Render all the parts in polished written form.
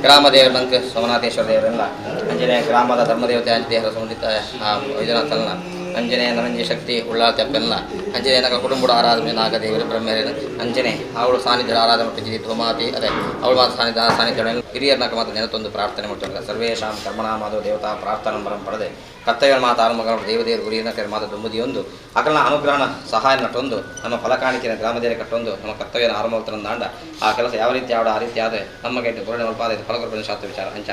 ಗ್ರಾಮ ದೇವರ ನಂಕ ಸೋಮನಾಥೇಶ್ವರ ದೇವರೆಲ್ಲ ಅಂಜನೆ ಗ್ರಾಮದ ಧರ್ಮದೇವತೆ ಅಂಜದೇವರ ಸಂಬಂಧಿತ ವೈದ್ಯನಾಥನ ಅಂಜನೆ ನರಂಜಿ ಶಕ್ತಿ ಉಳ್ಳಾತೆಪ್ಪೆಲ್ಲ ಅಂಜನೆ ನಕಲ ಕುಟುಂಬದ ಆರಾಧನೆ ನಾಗದೇವರು ಬ್ರಹ್ಮರೇನು ಅಂಜನೆ ಅವಳು ಸಾನ್ನಿಧ್ಯ ಆರಾಧನೆ ಮಾಡ್ತಿದ್ದೀವಿ ಧೂಮಾತಿ ಅದೇ ಅವಳು ಮಾತ್ರ ಸಾನ್ನಿಧ್ಯ ಸಾನ್ನಿಧ್ಯ ಹಿರಿಯರ್ನಕ ಮಾತ್ರ ನೆನತೊಂದು ಪ್ರಾರ್ಥನೆ ಮಾಡ್ತಾರೆ. ಸರ್ವೇಶಾಂ ಕರ್ಮಣಾಮಾದೋ ದೇವತಾ ಪ್ರಾರ್ಥನಾ ಬರಂ ಪಡೆದೆ ಕರ್ತವ್ಯ ಮಾತ ಆರಂಭ ದೇವದೇವರು ಗುರಿಯನ್ನ ಕರೆ ಮಾತ ದುಮ್ಮದಿಯೊಂದು ಅಕಲನ ಅನುಗ್ರಹಣ ಸಹಾಯ ನಟ್ಟೊಂದು ನಮ್ಮ ಫಲಕಾಣಿಕೆಯ ಗ್ರಾಮದೇವರ ಕಟ್ಟೊಂದು ನಮ್ಮ ಕರ್ತವ್ಯನ ಆರಂಭ ದಾಂಡ ಆ ಕೆಲಸ ಯಾವ ರೀತಿ ಆಡ ಆ ರೀತಿ ಆದರೆ ನಮ್ಮ ಕೈட்டு ಪೂರ್ಣ ಅಲ್ಪಾದ ಫಲಕೃಪಣ ಶಾಸ್ತ್ರ ವಿಚಾರ ಅಂಚ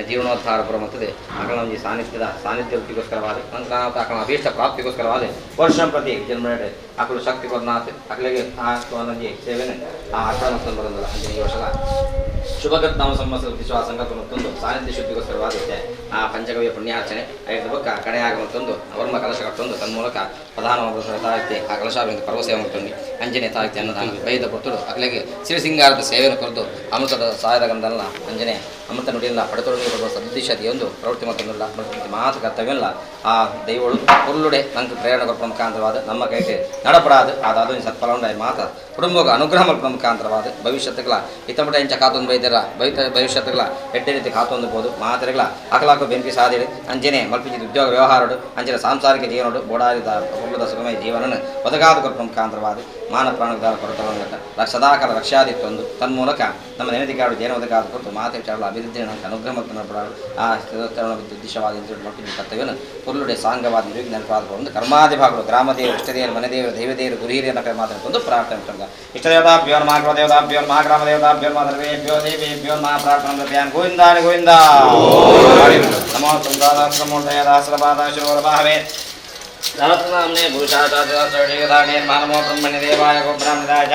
ಜೀವನೋದ್ಧಾರ ಪುರ ಮತ್ತದೆ ಅಕಲ ಒಂಜಿ ಸಾನ್ನಿಧ್ಯದ ಸಾನ್ನಿಧ್ಯ ವೃತ್ತಿಗೋಸ್ಕರವಾದ ನಂತರ ಅಕಲ ಅಭೀಷ್ಟ ಪ್ರಾಪ್ತಿಗೋಸ್ಕರವಾದ ವರ್ಷ ಪ್ರತಿ ಜನ್ಮ ಅಕಲು ಶಕ್ತಿ ಕೊರ್ನಾಥ್ ಅಕಲಿಗೆ ಆ ಒಂಜಿ ಸೇವೆನೆ ಆ ಅರ್ಪಣ ಬರೋದಿಲ್ಲ. ಅಂಚನೆ ಈ ವರ್ಷದ ಶುಭಗತ್ ನಾಮ ಸಂವತ್ಸರ ವಿಶ್ವಾಸ ಸಂಕಲ್ಪ ಮತ್ತೊಂದು ಸಾನ್ನಿಧ್ಯ ಶುದ್ಧಿಗೋಸ್ಕರವಾದ ಆ ಪಂಚಗವ್ಯ ಪುಣ್ಯಾರ್ಚನೆ ಐದು ಬೊಕ್ಕ ಕಡೆಯಾಗ ಮತ್ತೊಂದು ವರ್ಮ ಕಲಶ ಕಟ್ಟೊಂದು ತನ್ಮೂಲಕ ಪ್ರಧಾನ ತಾಯಿತಿ ಆ ಕಲಶಾಭಿಂದ ಪರ್ವಸೇವೆ ಮತ್ತೊಂದು ಅಂಜನೆ ತಾಯಿತಿ ಅನ್ನದಾನ ಬೈದ ಕೊಡ್ತುಡು ಅಕಲಿಗೆ ಸಿರಿಸಿಂಗಾರದ ಸೇವೆಯನ್ನು ಕೊರದು ಅಮೃತದ ಸಹಾಯದ ಗಂಧಲ್ಲ ಅಂಜನೆ ಅಮೃತ ನುಡಿಯಲ್ಲ ಪಡೆತೊಡಗಿ ಬರುವ ಸದುದ್ದೇಶದಿಯೊಂದು ಪ್ರವೃತ್ತಿ ಮತ್ತೊಂದಿಲ್ಲ ಮಾತು ಕರ್ತವ್ಯ ಆ ದೈವಳು ಪೊರ್ಲುಡೆ ನಂಗೆ ಪ್ರೇರಣೆ ಕೊರಪುನ ಮುಖಾಂತರವಾದ ನಮ್ಮ ಕೈಗೆ ನಡಪಡಾದು ಅದಾದ ಸತ್ಫಲ ಉಂಡಾಯಿ ಮಾತ ಕುಟುಂಬಕ್ಕೆ ಅನುಗ್ರಹ ಮಲ್ಪುನ ಮುಖಾಂತರವಾದ ಭವಿಷ್ಯತ್ತುಗಳ ಇತ್ತಮಟ ಇಂಚ ಕಾತೊಂದು ಬೈದರ ಭವಿಷ್ಯತ್ತುಗಳ ಎಡ್ಡೆ ರೀತಿ ಕಾತೊಂದು ಬೋದು ಮಾತೆರೆಗಳ ಅಕಲಾಕು ಬೆಂಕಿ ಸಾದಿಡು ಅಂಜನೆ ಮಲ್ಪಿಂಚಿದ ಉದ್ಯೋಗ ವ್ಯವಹಾರಡು ಅಂಜನೆ ಸಾಂಸಾರಿಕ ಜೀವನಡು ಬೋಡಾರಿದ ಕುಟುಂಬದ ಸುಖಮಯ ಜೀವನ ಒದಗಾದ ಕೊರಪುನ ಮುಖಾಂತರವಾದ ಮಾನ ಪ್ರಾಣದಾರ ಕೊರತವನ್ನು ಸದಾಕಾಲ ರಕ್ಷಾದಿತ್ತೊಂದು ತನ್ಮೂಲಕ ನಮ್ಮ ನೆನದಿಗಾಡು ಜೇನ ಒದಗಾದ ಕೊರತು ಮಾತೆ ವಿಚಾರಗಳ ಅಭಿವೃದ್ಧಿ ನಮಗೆ ಅನುಗ್ರಹ ಮತ್ತು ಆ ಉದ್ದೇಶವಾದ ಮಲ್ಪಿಂಚಿ ಕರ್ತವ್ಯವನ್ನು ಪುರುಳುಡೆ ಸಾಂಗವಾದ ನಿರುಗಿ ನೆನಪಾದ ಒಂದು ಕರ್ಮಾದಿ ಭಾಗಗಳು ಗ್ರಾಮದೇವರು ಇಷ್ಟದೇವರು ಮನೆದೇವರು ದೈವದೇವರು ಗುರುಹಿರಿಯರ ಮಾತನ್ನು ಪ್ರಾರ್ಥನೆ ಮಾಡ್ತಾರೆ. ಇಷ್ಟದೇವತಾಭ್ಯೋ ನಮಃ, ಗೃಹದೇವತಾಭ್ಯೋ ನಮಃ, ಗ್ರಾಮದೇವತಾಭ್ಯೋ ನಮಃ, ಸರ್ವೇಭ್ಯೋ ದೇವೇಭ್ಯೋ ನಮಃ ಪ್ರಾರ್ಥನಾ ಸಮರ್ಪಯಾಮಿ. ಗೋವಿಂದಾಯ ಗೋವಿಂದ ನಮೋ ಸಂಸಾರಮೂರ್ತಯ ದಾಸರಪಾದಾಶಿರೋರಭಾವೇ ಸಹಸ್ರನಾಮ್ನೇ ಭೂಷಾಚಾರ್ಯ ನಮೋ ಬ್ರಹ್ಮಣ್ಯ ದೇವಾಯ ಗೋಬ್ರಾಹ್ಮಣಾಯ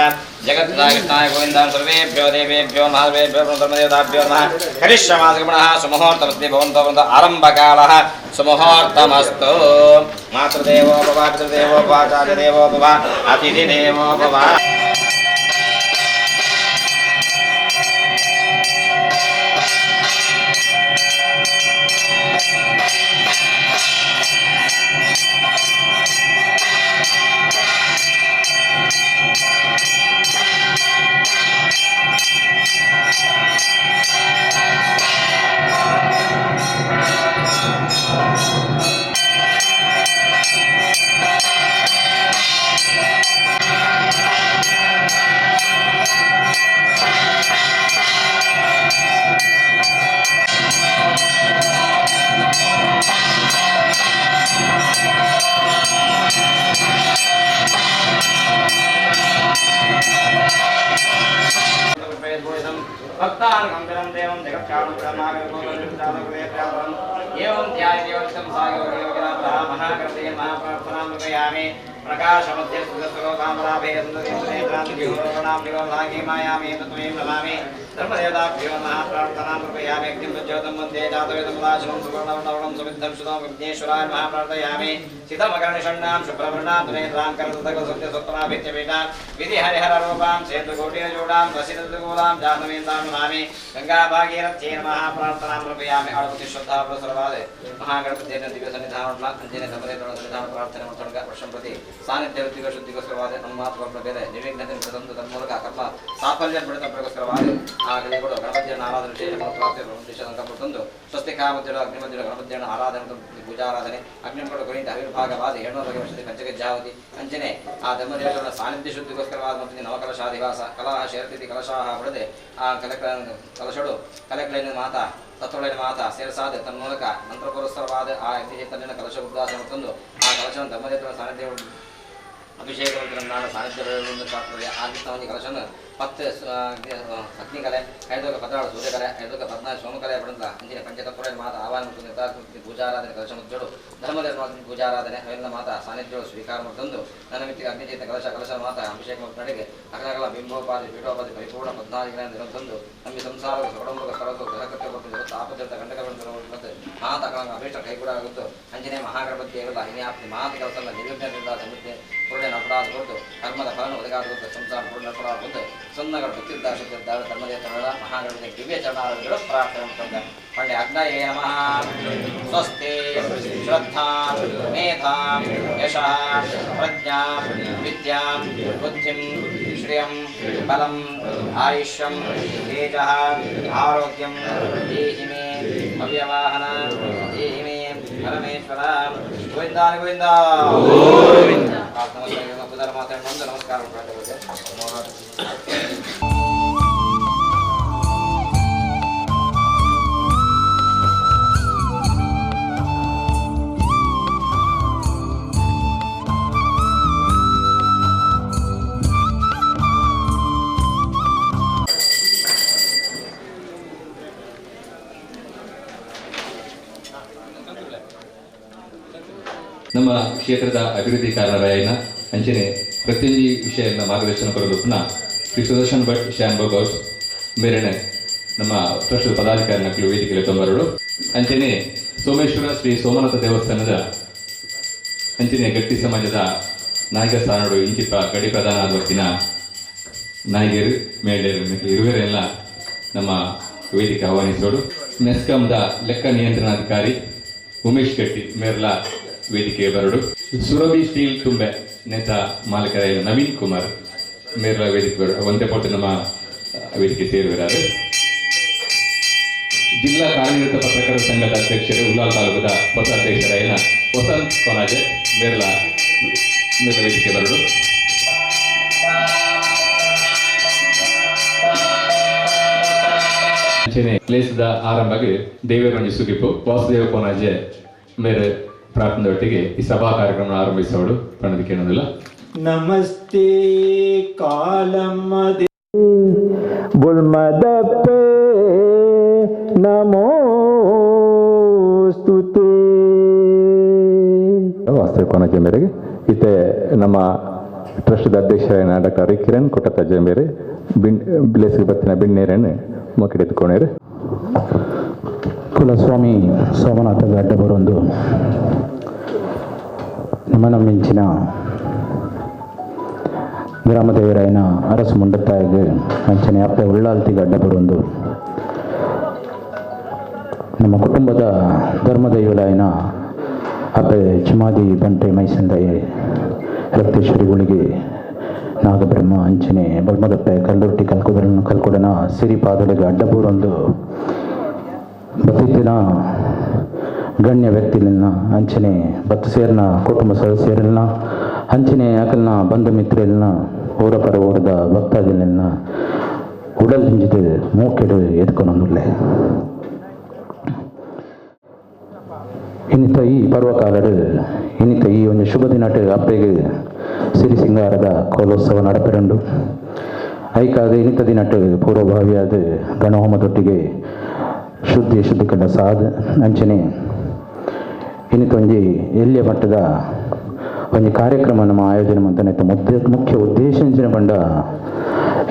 ಜಗತ್ತಾಯ ಕೃಷ್ಣಾಯ ಗೋವಿಂದ ಸರ್ವೇಭ್ಯೋ ದೇವೇಭ್ಯೋ ಮಹಾದೇವೇಭ್ಯೋ ಧರ್ಮದೇವತಾಭ್ಯೋ ನಮಃ. ಕರಿಷ್ಯಮಾಸಗಮನಃ ಸುಮುಹೂರ್ತಮಸ್ತಿ ಭವಂತೋ ಭವಂತ ಆರಂಭಕಾಲಃ ಸುಮುಹೂರ್ತಮಸ್ತು. ಮಾತೃದೇವೋ ಭವ, ಪಿತೃದೇವೋ ಭವ, ಆಚಾರ್ಯದೇವೋ ಭವ, ಅತಿಥಿದೇವೋ ಭವ. ಮಹಾಗಣಪತಿಯನ್ನು ದಿವ್ಯ ಸನ್ನಿಧಾನ ಅಂಜನೆ ಧರ್ಮದೇವರ ಸನ್ನಿಧಾನ ಪ್ರಾರ್ಥನೆ ಮಾಡ್ತೊಡಗ ವರ್ಷಂ ಪ್ರತಿ ಸಾನ್ನಿಧ್ಯ ವೃತ್ತಿಗ ಶುದ್ಧಿಗೋಸ್ಕರವಾದ ನಮ್ಮ ಮಾತು ಬೇರೆ ನಿರ್ವಿಘ್ನತೆ ತಂದು ತನ್ಮೂಲಕ ಕರ್ಮ ಸಾಫಲ್ಯ ಬಿಡುತ್ತಗೋಸ್ಕರವಾದ ಆ ಕೂಡ ಗಣಪತಿಯನ್ನು ಆರಾಧನೆ ವಿಶೇಷ ಪ್ರಾಪ್ತಿ ಉದ್ದೇಶ ತಂದು ಸ್ವಸ್ತಿಕಾ ಮಧ್ಯದ ಅಗ್ನಿಮಧ್ಯದ ಗಣಪತಿಯನ್ನು ಆರಾಧನೆ ಮತ್ತು ಪೂಜಾರಾಧನೆ ಅಗ್ನಿಮುಖ ಕುರಿತ ಆವಿರ್ಭಾಗವಾದ ಏಳ್ನೂರ ಬಗೆ ವರ್ಷದ ಪಂಚಗಜ್ಜಾವತಿ ಅಂಜನೆ ಆ ಧರ್ಮದೇವರ ಸಾನ್ನಿಧ್ಯ ಶುದ್ಧಿಗೋಸ್ಕರವಾದ ಮತ್ತು ನವಕಲಶಾಧಿವಾಸ ಕಲಾ ಶೇರ್ತಿಥಿ ಕಲಶಾಹ ಹೊಡೆದೆ ಆ ಕಲೆ ಕಲಶಡು ಕಲೆಗಳನ್ನ ಮಾತಾ ತತ್ವಗಳ ಮಾತಾ ಸೇರಸಾದ ತನ್ಮೂಲಕ ಮಂತ್ರಪುರಸ್ಸರವಾದ ಆ ಅಗ್ನಿಚೈತನ್ಯನ ಕಲಶ ಉದ್ವಾಸ ತಂದು ಆ ಕಲಶವನ್ನು ಧರ್ಮದೇವರ ಸಾನ್ನಿಧ್ಯ ಅಭಿಷೇಕ ಸಾನ್ನಿಧ್ಯ ಆಗಿತ್ತವನಿಗೆ ಕಲಶವನ್ನು 10 ಅಗ್ನಿಕಲೆ, 5 16 ಸೂರ್ಯಕಲೆ, 5 14 ಸೋಮಕಲೆ ಪಡೆದ ಅಂಜಿನ ಪಂಚತತ್ವಗಳ ಮಾತಾ ಆಹ್ವಾನ ಮತ್ತು ಪೂಜಾರಾಧನೆ ಕಲಶ ಮುದ್ದಳು ಧರ್ಮದೇವರ ಪೂಜಾರಾಧನೆ ಅವೆಲ್ಲ ಮಾತಾ ಸಾನ್ನಿಧ್ಯಗಳು ಸ್ವೀಕಾರ ತಂದು ನನ್ನ ಮಿತ್ತಿಗೆ ಅಗ್ನಿಚೇತ ಕಲಶ ಕಲಶ ಮಾತಾ ಅಭಿಷೇಕ ಮತ್ತು ನಡೆಗೆ ಅಗಲಗಳ ಬಿಂಬೋಪಾದಿ ಪೀಠೋಪಾದಿ ಪರಿಪೂರ್ಣ 14 ಜ್ಞಾನ ತಂದು ನಮ್ಮ ಸಂಸಾರದ ಕುಟುಂಬದ ಸ್ಥಳದ ಗ್ರಹಕೃತ್ಯ ಮತ್ತು ಆಪದ ಗಂಡಕಗಳನ್ನು ಮತ್ತು ಮಾತಾ ಅಭೀಷ್ಟ ಕೈಗೂಡ ಆಗುತ್ತು ಅಂಜನೇ ಮಹಾಗಣಪತಿ ದೇವರ ಹಿನ್ಯಾಪ್ತಿ ಮಾತು ಕೆಲಸ ನಿರ್ವಿಘ್ನದಿಂದ ಸಮೃದ್ಧಿ ಪೂರ್ಣ ನಪಡಾದ ಕೊಟ್ಟು ಕರ್ಮದ ಫಲನ ಒದಗಾದ ಕೊಟ್ಟು ಸಂಸಾರ ಪೂರ್ಣ ನಪಡಾದ ಕೊಟ್ಟು ಸುನ್ನಗಳು ಭಕ್ತಿದ್ದ ಶುದ್ಧ ಧರ್ಮದೇವರ ಮಹಾಗಣಪತಿ ದಿವ್ಯ ಚರಣಾರವಿಗಳು ಪ್ರಾರ್ಥನೆ ಮಾಡ್ತಾರೆ. ಪಂಡ್ಯ ಅಗ್ನಯೇ ನಮಃ. ಸ್ವಸ್ತಿ ಶ್ರದ್ಧಾ ಮೇಧಾ ಯಶಃ ಪ್ರಜ್ಞಾ ವಿದ್ಯಾ ಬುದ್ಧಿಂ ಶ್ರಿಯಂ ಬಲಂ ಆಯುಷ್ಯಂ ತೇಜಃ ಆರೋಗ್ಯಂ ದೇಹಿ ಮೇ ಹವ್ಯವಾಹನ ದೇಹಿ ಮೇ ಪರಮೇಶ್ವರ. ಗೋವಿಂದ ಗೋವಿಂದ ಗೋವಿಂದ. ನಮಸ್ಕಾರ. ನಮ್ಮ ಕ್ಷೇತ್ರದ ಅಭಿವೃದ್ಧಿ ಕಾರಣರಾಯನ ಅಂಚನೆ ಪ್ರತಿಯೊಂದು ವಿಷಯನ ಮಾರ್ಗದರ್ಶನ ಕೊರಲು ಶ್ರೀ ಸುದರ್ಶನ್ ಭಟ್ ಶ್ಯಾನ್ ಬೋಗೌಸ್ ಮೇರೆನೆ ನಮ್ಮ ಟ್ರಸ್ಟ್ ಪದಾಧಿಕಾರಿ ನಕಲು ವೇದಿಕೆಯಲ್ಲಿ ತೊಂಬರಡು. ಅಂಚನೆ ಸೋಮೇಶ್ವರ ಶ್ರೀ ಸೋಮನಾಥ ದೇವಸ್ಥಾನದ ಅಂಚನೆ ಗಟ್ಟಿ ಸಮಾಜದ ನಾಯಕ ಸ್ಥಾನಡು ಇಂಚಿಪ್ಪ ಗಡಿ ಪ್ರಧಾನ ಆದವತ್ತಿನ ನಾಯಕರು ಮೇಳೆಯರು ಇರುವರೆಲ್ಲ ನಮ್ಮ ವೇದಿಕೆ ಆಹ್ವಾನಿಸೋಡು. ಮೆಸ್ಕಾಂದ ಲೆಕ್ಕ ನಿಯಂತ್ರಣಾಧಿಕಾರಿ ಉಮೇಶ್ ಗಟ್ಟಿ ಮೇರ್ಲಾ ವೇದಿಕೆ ಬರಡು. ಸುರಭಿ ಸ್ಟೀಲ್ ತುಂಬೆ ನೇತ ಮಾಲೀಕರ ನವೀನ್ ಕುಮಾರ್ ಮೇರ್ಲ ವೇದಿಕೆ ಬರಡು. ಒಂದೇ ಪೊಟ್ಟು ನಮ್ಮ ವೇದಿಕೆ ಸೇರುವಿರಾರು. ಜಿಲ್ಲಾ ಕಾರ್ಯನಿರತ ಪತ್ರಕರ್ತರ ಸಂಘದ ಅಧ್ಯಕ್ಷರು ಉಲ್ಲಾಲ್ ತಾಲೂಕದ ಹೊಸ ಅಧ್ಯಕ್ಷರಾಯನ ವಸಂತ್ ಕೊನಾಜೆ ಮೇರ್ಲ ಮೇರ್ಲ ವೇದಿಕೆ ಬರಡು. ಅಂಚನೆ ಲೇಸದ ಆರಂಭಕ್ಕೆ ದೇವರ ಸುಗಿಪು ವಾಸುದೇವ ಕೊನಾಜೆ ಮೇರೆ ಪ್ರಾರ್ಥನೆ ಈ ಸಭಾ ಕಾರ್ಯಕ್ರಮ ಆರಂಭಿಸೋಡು ಪ್ರಣದಿಕ್ಕೇನೊಂದಿಲ್ಲ. ನಮಸ್ತೆ ಕಾಲಮ್ಮ ಬುಲ್ಮದಪ್ಪೆ ನಮೋಸ್ತುತೆ. ವಾಸ್ತವ ಕೊನಾಜೆ ಮೇರೆಗೆ ಇತ್ತೆ ನಮ್ಮ ಟ್ರಸ್ಟ್ದ ಅಧ್ಯಕ್ಷರಾದ ಡಾಕ್ಟರ್ ಕಿರಣ್ ಕೊಟ್ಟತ್ತಜ್ಜೆ ಮೇರೆ ಬಿನ್ ಬ್ಲೇಸ್ಗೆ ಬತ್ತಿನ ಬಿಣ್ಣೇರನ್ನು ಮೊಕ್ಕಿಡೆತ್ತುಕೊಂಡೇರು. ಕುಲಸ್ವಾಮಿ ಸೋಮನಾಥ ಗಡ್ಡಬರೊಂದು ನಿಮ್ಮನ ಗ್ರಾಮದೇವರಾಯನ ಅರಸು ಮುಂಡತ್ತಾಯಿಗೆ ಅಂಚನೆ ಅಪ್ಪೆ ಉಳ್ಳಾಲ್ತಿ ಗಡ್ಡಬರೊಂದು ನಮ್ಮ ಕುಟುಂಬದ ಧರ್ಮದೈವಲಾಯನ ಅಪ್ಪೆ ಚಿಮಾದಿ ಬಂಟೆ ಮೈಸಂದಯ ರಕ್ತೇಶ್ವರಿಗಳಿಗೆ ನಾಗಬ್ರಹ್ಮ ಅಂಚನೆ ಬಲ್ಮದಪ್ಪೆ ಕಲ್ಲುರ್ಟಿ ಕಲ್ಕುದರನ್ನು ಕಲ್ಕೊಡನ ಸಿರಿಪಾದೊಳಗೆ ಅಡ್ಡಬೂರೊಂದು ಬತ್ತಿತ್ತಿನ ಗಣ್ಯ ವ್ಯಕ್ತಿಗಳನ್ನ ಅಂಚನೆ ಬತ್ತು ಸೇರಿನ ಕುಟುಂಬ ಸದಸ್ಯರನ್ನ ಅಂಚನೆ ಅಕಲ್ನ ಬಂಧು ಮಿತ್ರರನ್ನ ಊರ ಪರ ಊರದ ಭಕ್ತಾದಿಗಳನ್ನ ಉಡಲ್ ಹಿಂಜಿದು ಮೂಕೆಡು ಎದ್ಕೊನೊಂದುಲ್ಲೆ. ಇನ್ನಿತ ಈ ಪರ್ವಕಾಲಡು ಇನ್ನಿತ ಈ ಒಂದು ಶುಭ ದಿನಟ್ ಅಪ್ಪೆಗೆ ಸಿರಿ ಸಿಂಗಾರದ ಕೋಲೋತ್ಸವ ನಡಪೆರಂಡು. ಐಕಾದ ಇನ್ನಿತ ದಿನಟ್ ಪೂರ್ವಭಾವಿಯಾದ ಗಣಹೋಮದೊಟ್ಟಿಗೆ ಶುದ್ಧಿ ಶುದ್ಧಿ ಕಂಡ ಸಾಧ ಅಂಚನೆ ಇನ್ನಿತೊಂಜಿ ಎಲ್ಲಿಯ ಮಟ್ಟದ ಒಂಜಿ ಕಾರ್ಯಕ್ರಮ ನಮ್ಮ ಆಯೋಜನೆ ಮಂತನೆ ಮುಖ್ಯ ಉದ್ದೇಶ ಅಂಚನೆ ಪಂಡ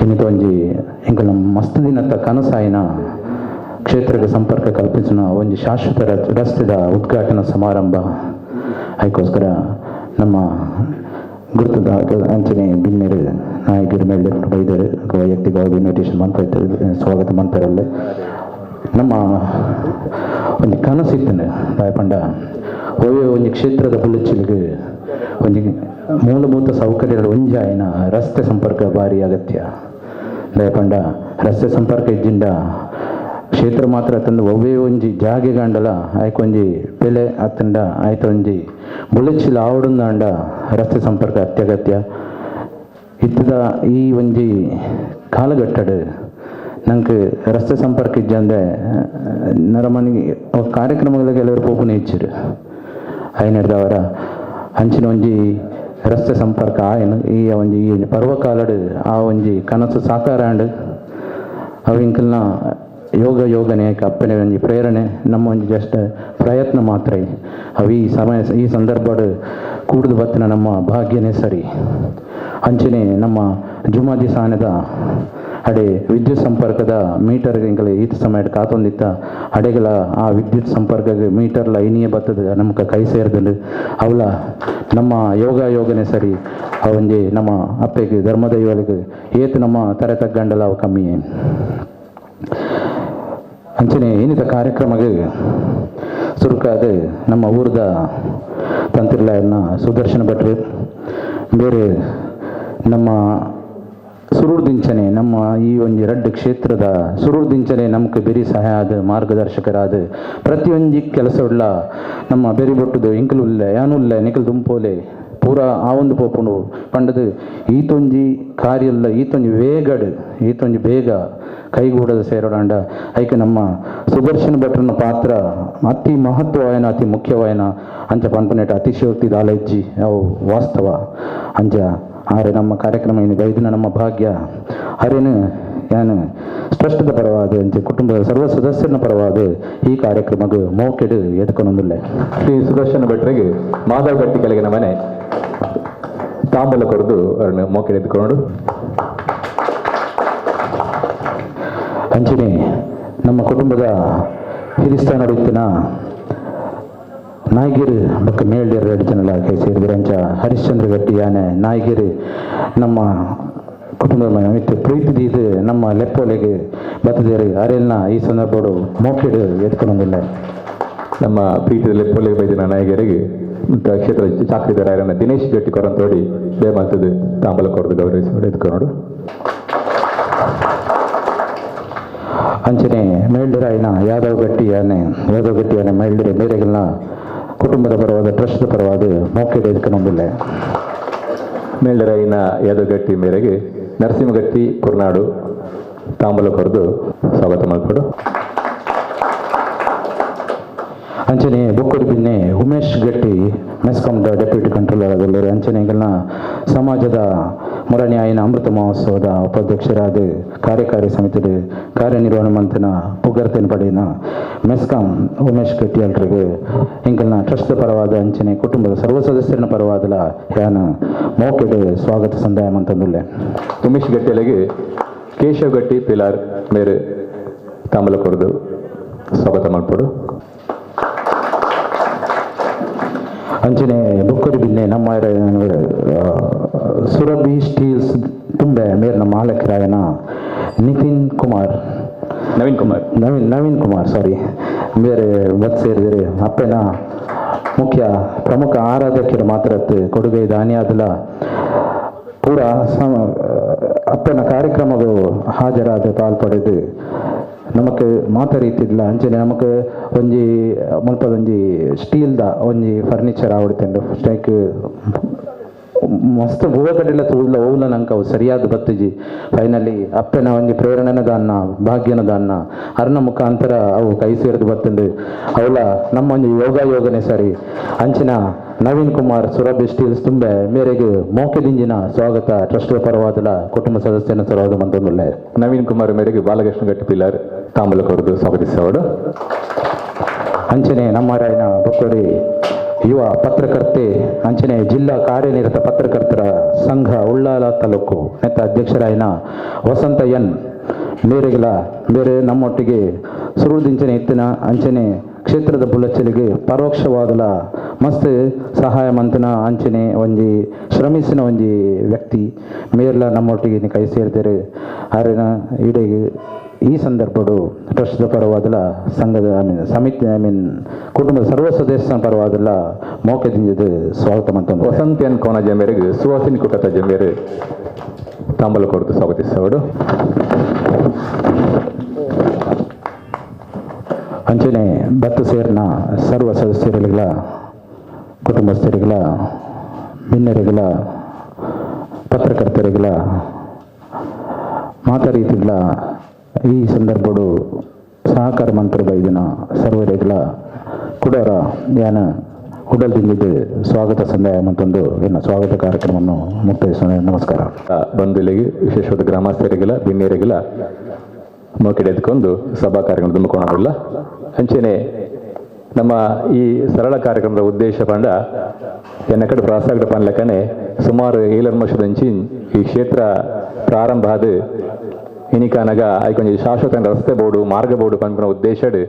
ಇನ್ನಿತೊಂಜಿ ಎಂಕಲ್ನ ಮಸ್ತ್ ದಿನತ್ತ ಕನಸಾಯಿನ ಕ್ಷೇತ್ರಕ್ಕೆ ಸಂಪರ್ಕ ಕಲ್ಪಿಸಿನ ಒಂಜಿ ಶಾಶ್ವತ ರಸ್ತೆದ ಉದ್ಘಾಟನಾ ಸಮಾರಂಭ. ಅದಕ್ಕೋಸ್ಕರ ನಮ್ಮ ಗುರುತದ ಅಂಚನೆ ಬಿನ್ನೆರು ನಾಯಕರ ಮೇಲೆ ಬೈದರು ವೈಯಕ್ತಿಕವಾಗಿ ಇನ್ವಿಟೇಷನ್ ಮಾಡ್ತಾ ಸ್ವಾಗತ ಮಾಡ್ತಾರಲ್ಲೇ. ನಮ್ಮ ಒಂದು ಕನಸಿತ್ತನೆ ಪಂಡ ಒಳ್ಳೆ ಒಂಜಿ ಕ್ಷೇತ್ರದ ಬುಲೆಚ್ಚಿಲಿಗೆ ಒಂಜಿ ಮೂಲಭೂತ ಸೌಕರ್ಯಗಳು ಒಂಜಾಯಿನ ರಸ್ತೆ ಸಂಪರ್ಕ ಭಾರಿ ಅಗತ್ಯ. ದಯಪಂಡ ರಸ್ತೆ ಸಂಪರ್ಕ ಇದ್ದಿಂದ ಕ್ಷೇತ್ರ ಮಾತ್ರ ತಂದು ಒವ್ವೇ ಒಂಜಿ ಜಾಗೆ ಗಂಡಲ ಆಯ್ಕೊಂಜಿ ಬೆಲೆ ಅತ್ತಂಡ ಆಯ್ತು ಒಂಜಿ ಬುಲೆಚ್ಚಿಲ ಆವಡುಂದಾಂಡ ರಸ್ತೆ ಸಂಪರ್ಕ ಅತ್ಯಗತ್ಯ. ಇತ್ತದ ಈ ಒಂಜಿ ಕಾಲಘಟ್ಟಡು ನಂಗೆ ರಸ್ತೆ ಸಂಪರ್ಕ ಇಜ್ಜಂದೆ ನರಮನಿಗೆ ಕಾರ್ಯಕ್ರಮಗಳಿಗೆ ಕೆಲವರು ಪೋಪುನ ಇಚ್ಚಿರು ಐನರ್ದವರ ಅಂಚಿನ ಒಂಜಿ ರಸ್ತೆ ಸಂಪರ್ಕ ಆಯನು ಈ ಒಂಜಿ ಈ ಪರ್ವಕಾಲಡು ಆ ಒಂಜಿ ಕನಸು ಸಾಕಾರ ಆಂಡ್ ಅವು ಇಂಕಲ್ನ ಯೋಗ ಯೋಗನೆ ಅಪ್ಪನೆ ಒಂಜಿ ಪ್ರೇರಣೆ ನಮ್ಮ ಒಂಜಿ ಜಸ್ಟ್ ಪ್ರಯತ್ನ ಮಾತ್ರ. ಅವು ಈ ಸಮಯ ಈ ಸಂದರ್ಭಡು ಕೂಡುದು ಬತ್ತಿನ ನಮ್ಮ ಭಾಗ್ಯನೇ ಸರಿ. ಅಂಚನೆ ನಮ್ಮ ಜುಮಾದಿ ಸಾನದ ಅಡೆ ವಿದ್ಯುತ್ ಸಂಪರ್ಕದ ಮೀಟರ್ ಎಂಕಲ್ ಈತ ಸಮಯ ಕಾತೊಂದಿತ್ತ ಅಡೆಗಳ ಆ ವಿದ್ಯುತ್ ಸಂಪರ್ಕ ಮೀಟರ್ ಲೈನಿಯೇ ಬತ್ತದ ನಮಕ ಕೈ ಸೇರ್ದಂಡು ಅವಲ ನಮ್ಮ ಯೋಗ ಯೋಗನೇ ಸರಿ. ಅವಂಜಿ ನಮ್ಮ ಅಪ್ಪೆಗೆ ಧರ್ಮದೈವಲಿಗೆ ಏತು ನಮ್ಮ ತರೆ ತಗ್ಗಂಡಲ ಅವು ಕಮ್ಮಿ. ಅಂಚನೆ ಏನಿತ ಕಾರ್ಯಕ್ರಮಕ್ಕೆ ಸುರುಕಾದ ನಮ್ಮ ಊರದ ತಂತ್ರಿಲಾಯನ ಸುದರ್ಶನ ಭಟ್ರು ಬೇರೆ ನಮ್ಮ ಸುರುರ್ದಿಂಚನೆ ನಮ್ಮ ಈ ಒಂಜಿ ರಡ್ಡ್ ಕ್ಷೇತ್ರದ ಸುರುರ್ದಿಂಚನೆ ನಮಕ್ ಬೆರಿ ಸಹಾಯ ಆದ ಮಾರ್ಗದರ್ಶಕರಾದ ಪ್ರತಿಯೊಂಜಿ ಕೆಲಸ ಉಳ್ಳ ನಮ್ಮ ಬೆರಿ ಬೊಟ್ಟುದು ಇಂಕಲು ಉಲ್ಲೆ ಯಾನುಲ್ಲೆ ನಿಕಲ್ ದುಂಪೋಲೆ ಪೂರ ಆ ಒಂದು ಪೋಪುಂಡು ಪಂಡದು ಈತೊಂಜಿ ಕಾರ್ಯಲ್ಲ ಈತೊಂಜಿ ವೇಗಡ್ ಈತೊಂಜಿ ಬೇಗ ಕೈಗೂಡದ ಸೇರೋಡಾಂಡ ಐಕೆ ನಮ್ಮ ಸುದರ್ಶನ ಭಟ್ರನ ಪಾತ್ರ ಅತಿ ಮಹತ್ವವಾಯನ ಅತಿ ಮುಖ್ಯವಾಯನ ಅಂಚ ಪನ್ಪುನೇಟ ಅತಿಶಯೋಕ್ತಿ ದಾಲಜ್ಜಿ ಅವು ವಾಸ್ತವ ಅಂಚ ಆರೆ ನಮ್ಮ ಕಾರ್ಯಕ್ರಮ ಏನು ಬೈದಿನ ನಮ್ಮ ಭಾಗ್ಯ ಅರೇನು ಯಾನು ಸ್ಪಷ್ಟದ ಪರವಾದ ಅಂಚೆ ಕುಟುಂಬದ ಸರ್ವ ಸದಸ್ಯರ ಪರವಾದ ಈ ಕಾರ್ಯಕ್ರಮಕ್ಕೆ ಮೋಕೆಡು ಎದ್ಕೊನೊಂದುಲ್ಲೆ. ಶ್ರೀ ಸುದರ್ಶನ ಭಟ್ರಿಗೆ ಮಾಧವ ಗಟ್ಟಿ ಕೆಳಗಿನ ಮನೆ ತಾಂಬೂಲ ಕೊರದು ಅವರನ್ನು ಮೋಕೆಡು ಎದ್ಕೊಂಡು. ಅಂಚನೆ ನಮ್ಮ ಕುಟುಂಬದ ಹಿರಿಸ್ಥಾನಡಿತ್ತಿನ ನಾಯ್ಗಿರು ಬೊಕ್ಕ ಮೇಲ್ಡೇರು ಎರಡು ಜನಲ ಕೈ ಸೇರಿದ್ರು. ಅಂಚ ಹರಿಶ್ಚಂದ್ರ ಗಟ್ಟಿ ಯಾನೆ ನಾಯ್ಗಿರು ನಮ್ಮ ಕುಟುಂಬದ ಮಿತ್ತು ಪ್ರೀತಿ ದೀದು ನಮ್ಮ ಲೆಪ್ಪೋಲೆಗೆ ಬತ್ತದೇರು ಅರೆಲ್ನ ಈ ಸಂದರ್ಭಡು ಮೋಕೆಡು ಎತ್ಕೊಂಡೊಂದಿಲ್ಲ. ನಮ್ಮ ಪ್ರೀತಿಯ ಲೆಪ್ಪೋಲೆಗೆ ಬೈದಿನ ನಾಯಕರಿಗೆ ಕ್ಷೇತ್ರ ಚಾಕ್ರಿದಾರನ ದಿನೇಶ್ ಗಟ್ಟಿ ಕೊರಂತೋಡಿ ಬೇಮಾತದ ತಾಂಬೂಲ ಕೊರದು ಗೌರವಿಸಿ ಎತ್ಕೊಂಡು. ಅಂಚನೆ ಮೇಲ್ಡಿರಾಯಿನ ಯಾದವ್ ಗಟ್ಟಿ ಯಾನೆ ಯಾದವ್ ಗಟ್ಟಿ ಯಾನೆ ಮೇಲ್ಡಿರೆ ಮೇರೆಗಳನ್ನ ಕುಟುಂಬದ ಪರವಾದ ಟ್ರಸ್ಟ್ ಪರವಾದ ಮೋಕೆಡು ಎತ್ಕೊಂಡೊಂದಿಲ್ಲ. ಮೇಲ್ಡರಾಯಿನ ಯಾದವ್ ಗಟ್ಟಿ ಮೇರೆಗೆ ನರಸಿಂಹಗಟ್ಟಿ ಕುರ್ನಾಡು ತಾಂಬೂಲ ಕೊರದು ಸ್ವಾಗತ ಮಾಡಿಕೊಡು. ಅಂಚನೆ ಬೊಕ್ಕಡಿ ಬಿನ್ನೆ ಉಮೇಶ್ ಗಟ್ಟಿ ಮೆಸ್ಕಾಂ ಡೆಪ್ಯೂಟಿ ಕಂಟ್ರೋಲರ್ ಆದಲ್ಲರು. ಅಂಚನೆಗಳನ್ನ ಸಮಾಜದ ಮುರಣ್ಯಾಯಿನ ಅಮೃತ ಮಹೋತ್ಸವದ ಉಪಾಧ್ಯಕ್ಷರಾದ ಕಾರ್ಯಕಾರಿ ಸಮಿತಿ ಕಾರ್ಯನಿರ್ವಹಣೆ ಮಂತನ ಪುಗರ್ತೇನ ಪಡೆಯಿನ ಮೆಸ್ಕಾಂ ಉಮೇಶ್ ಗಟ್ಟಿ ಅಲ್ರಿಗೆ ಇಂಕಲ್ನ ಟ್ರಸ್ಟ್ ಪರವಾದ ಅಂಚನೆ ಕುಟುಂಬದ ಸರ್ವ ಸದಸ್ಯರನ ಪರವಾದಲ ಯಾನ ಮೋಕೆಡು ಸ್ವಾಗತ ಸಂದಾಯ ಮಂತಂದುಲ್ಲೆ. ಉಮೇಶ್ ಗಟ್ಟಿಯಲ್ಲಿಗೆ ಕೇಶವ್ ಗಟ್ಟಿ ಪಿಲಾರ್ ಮೇರೆ ತಾಂಬೂಲ ಕೊರದು ಸ್ವಾಗತ ಮಾಡಿಕೊಡು. ಅಂಚನೆ ಬೊಕ್ಕಡಿ ಬಿನ್ನೆ ನಮ್ಮ ಸುರಭಿ ಸ್ಟೀಲ್ಸ್ ತುಂಬೆ ಮೇರಿನ ಮಾಲಕರಾಯನ ನಿತಿನ್ ಕುಮಾರ್ ನವೀನ್ ಕುಮಾರ್ ನವೀನ್ ನವೀನ್ ಕುಮಾರ್ ಸಾರಿ ಬೇರೆ ಬತ್ ಸೇರಿದರೆ ಅಪ್ಪನ ಮುಖ್ಯ ಪ್ರಮುಖ ಆರಾಧಕರು ಮಾತ್ರ ಕೊಡುಗೆ ದಾನಿಯಾದಲ ಪೂರ ಅಪ್ಪನ ಕಾರ್ಯಕ್ರಮಗಳು ಹಾಜರಾದ ಪಾಲ್ಪಡೆದು ನಮಕ್ ಮಾತ ರೀತಿಡ್ಲ ಅಂಚನೆ ನಮಕ್ ಒಂಜಿ ಮುಲ್ಪದೊಂಜಿ ಸ್ಟೀಲ್ದ ಒಂಜಿ ಫರ್ನಿಚರ್ ಆವಡ್ತುಂಡು ಲೈಕ್ ಮಸ್ತ್ ಹೂವ ಕಡೆಲ್ಲ ತೂಡ್ಲ ಓವ್ಲ ನಂಗೆ ಅವು ಸರಿಯಾದ ಬತ್ತಿಜಿ. ಫೈನಲಿ ಅಪ್ಪನ ಒಂಜಿ ಪ್ರೇರಣೆನ ದಾನ್ನ ಭಾಗ್ಯನ ದಾನ್ನ ಅರ್ನ ಮುಖಾಂತರ ಅವು ಕೈ ಸೇರಿದು ಬತ್ತುಂಡು ಅವಳ ನಮ್ಮ ಒಂಜಿ ಯೋಗ ಯೋಗನೆ ಸರಿ. ಅಂಚಿನ ನವೀನ್ ಕುಮಾರ್ ಸುರಭಿ ಸ್ಟೀಲ್ಸ್ ತುಂಬೆ ಮೇರೆಗೆ ಮೋಕೆದಿಂಜಿನ ಸ್ವಾಗತ ಟ್ರಸ್ಟ್ ಪರವಾದಲ ಕುಟುಂಬ ಸದಸ್ಯನ ಸರವಾದ ಮಂತೊಂದುಲ್ಲೆ. ನವೀನ್ ಕುಮಾರ್ ಮೇರೆಗೆ ಬಾಲಕೃಷ್ಣ ಗಟ್ಟಿ ಪಿಲಾರ್ ತಾಂಬೂಲ ಕೊರದು ಸ್ವಾಗತಿಸೋಡು. ಅಂಚನೆ ನಮ್ಮ ರಾಯನ ಬೊಕ್ಕಡಿ ಯುವ ಪತ್ರಕರ್ತೆ ಅಂಚನೆ ಜಿಲ್ಲಾ ಕಾರ್ಯನಿರತ ಪತ್ರಕರ್ತರ ಸಂಘ ಉಳ್ಳಾಲ ತಾಲೂಕು ನೆತ್ತ ಅಧ್ಯಕ್ಷರಾಯನ ವಸಂತ ಎನ್ ಮೇರೆಗಳ ಬೇರೆ ನಮ್ಮೊಟ್ಟಿಗೆ ಸುರುದಿಂಚನೆ ಇತ್ತಿನ ಅಂಚನೆ ಕ್ಷೇತ್ರದ ಬುಲಚಲಿಗೆ ಪರೋಕ್ಷವಾದಲ ಮಸ್ತ್ ಸಹಾಯ ಮಂತನ ಅಂಚನೆ ಒಂಜಿ ಶ್ರಮಿಸಿನ ಒಂಜಿ ವ್ಯಕ್ತಿ ಮೇರ್ಲ ನಮ್ಮೊಟ್ಟಿಗೆ ಕೈ ಸೇರ್ತಾರೆ. ಆರಿನ ಇಡೀ ಈ ಸಂದರ್ಭಡು ಟ್ರಸ್ಟ್ದ ಪರವಾದಲ ಸಂಘದ I mean ಸಮಿತಿ I mean ಕುಟುಂಬದ ಸರ್ವ ಸದಸ್ಯನ ಪರವಾದಲ ಮೋಕದಿಂದ ಸ್ವಾಗತ ಮಂತ. ವಸಂತ ಎನ್ ಕೋನ ಜಮೇರಿಗೆ ಸುವಾಸಿನಿ ಕುಟತ ಜಮೇರು ತಾಂಬೂಲ ಕೊರದು ಸ್ವಾಗತಿಸೋಡು. ಅಂಚನೆ ಬತ್ತು ಸೇರಿನ ಸರ್ವ ಸದಸ್ಯರುಗಳ ಕುಟುಂಬಸ್ಥರುಗಳ ಭಿನ್ನರುಗಳ ಪತ್ರಕರ್ತರುಗಳ ಮಾತಾ ರೀತಿಗಳ ಈ ಸಂದರ್ಭಡು ಸಹಕಾರ ಮಂತ್ರ ಬೈದಿನ ಸರ್ವರಿಗಳ ಕುಡರ ಯಾನ ಉಡಲ್ ತಿಂದಿದ್ದು ಸ್ವಾಗತ ಸಂದಾಯ ಮತ್ತೊಂದು ಏನು ಸ್ವಾಗತ ಕಾರ್ಯಕ್ರಮವನ್ನು ಮುಕ್ತಾಯಿಸೋಣ. ನಮಸ್ಕಾರ. ಬಂಧುಗಳಿಗೆ ವಿಶೇಷವಾದ ಗ್ರಾಮಸ್ಥರಿಗೆಲ್ಲ ಬಿನ್ನೇರಿಗೆಲ್ಲ ಮೋಕೆಡೆ ಎತ್ಕೊಂಡು ಸಭಾ ಕಾರ್ಯಕ್ರಮ ತುಂಬಿಕೊಳ್ಳೋದಿಲ್ಲ. ಅಂಚೆನೆ ನಮ್ಮ ಈ ಸರಳ ಕಾರ್ಯಕ್ರಮದ ಉದ್ದೇಶ ಪಂಡ ಎನ್ನ ಕಡೆ ಪ್ರಾಸಾಗಡ ಪನ್ಲಕ್ಕನೆ ಸುಮಾರು 7 ವರ್ಷದಂಚಿ ಈ ಕ್ಷೇತ್ರ ಪ್ರಾರಂಭ ಆದ ಇನಿಕಾನಗ ಐಕೊಂಜಿ ಶಾಶ್ವತ ರಸ್ತೆ ಬೋರ್ಡು ಮಾರ್ಗ ಬೋರ್ಡು ಪನ್ಪಿನ ಉದ್ದೇಶಡ್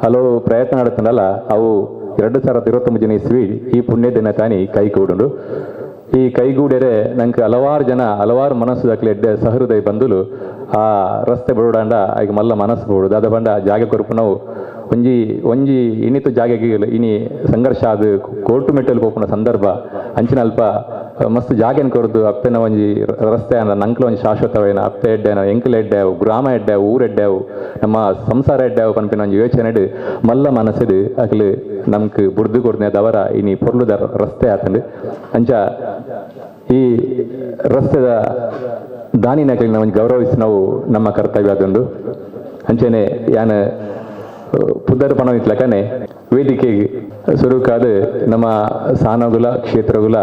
ಹಲವು ಪ್ರಯತ್ನ ನಡತನಲ್ಲ ಅವು 2029 ಇಸ್ವಿ ಈ ಪುಣ್ಯ ದಿನ ತಾನಿ ಕೈಗೂಡುಂಡು. ಈ ಕೈಗೂಡೆರೆ ನಂಗೆ ಹಲವಾರು ಜನ ಹಲವಾರು ಮನಸ್ಸು ದಾಖಲೆ ಎಡ್ಡೆ ಸಹೃದಯ ಬಂದುಲು ಆ ರಸ್ತೆ ಬೋಡಾಂಡ ಐಗ ಮಲ್ಲ ಮನಸ್ಸು ಬೋಡು ದಾದ ಬಂಡ ಜಾಗ ಕೊರಪು ನಾವು ಒಂಜಿ ಒಂಜಿ ಇನ್ನಿತ್ತು ಜಾಗೆಗೆ ಇನಿ ಸಂಘರ್ಷ ಅದು ಕೋರ್ಟು ಮೆಟ್ಟಲು ಪೋಪುನ ಸಂದರ್ಭ ಅಂಚಿನ ಅಲ್ಪ ಮಸ್ತ್ ಜಾಗೆನ್ ಕೊರ್ದು ಅಪ್ಪೆನ ಒಂಜಿ ರಸ್ತೆ ಅಂದ ನಂಕ್ಲ ಒಂಜಿ ಶಾಶ್ವತವಾಯಿನ ಅಪ್ಪೆ ಎಡ್ಡೆನ ಎಂಕಲ್ ಎಡ್ಡೆ ಗ್ರಾಮ ಎಡ್ಡೆ ಊರು ಎಡ್ಡೆ ನಮ್ಮ ಸಂಸಾರ ಎಡ್ಡೆ ಪನ್ಪಿನ ಒಂಜಿ ಯೋಚನೆಡ್ ಮಲ್ಲ ಮನಸ್ಸುಡು ಅಕ್ಲು ನಮ್ಕ್ ಬುಡ್ದು ಕೊರ್ನೆ ದವರ ಇನಿ ಪೊರ್ಲುದ ರಸ್ತೆ ಆತಂಡು. ಅಂಚ ಈ ರಸ್ತೆದ ದಾನಿನಕಲಿನ ಒಂಜಿ ಗೌರವಿಸಿ ನಾವು ನಮ್ಮ ಕರ್ತವ್ಯ ಅದೊಂದು. ಅಂಚನೆ ಯಾನ ಪುದರ್ ಪಣವಿತ್ಲಕನೆ ವೇದಿಕೆಗೆ ಸುರುಕಾದ ನಮ್ಮ ಸಾನಗುಲ ಕ್ಷೇತ್ರಗುಲ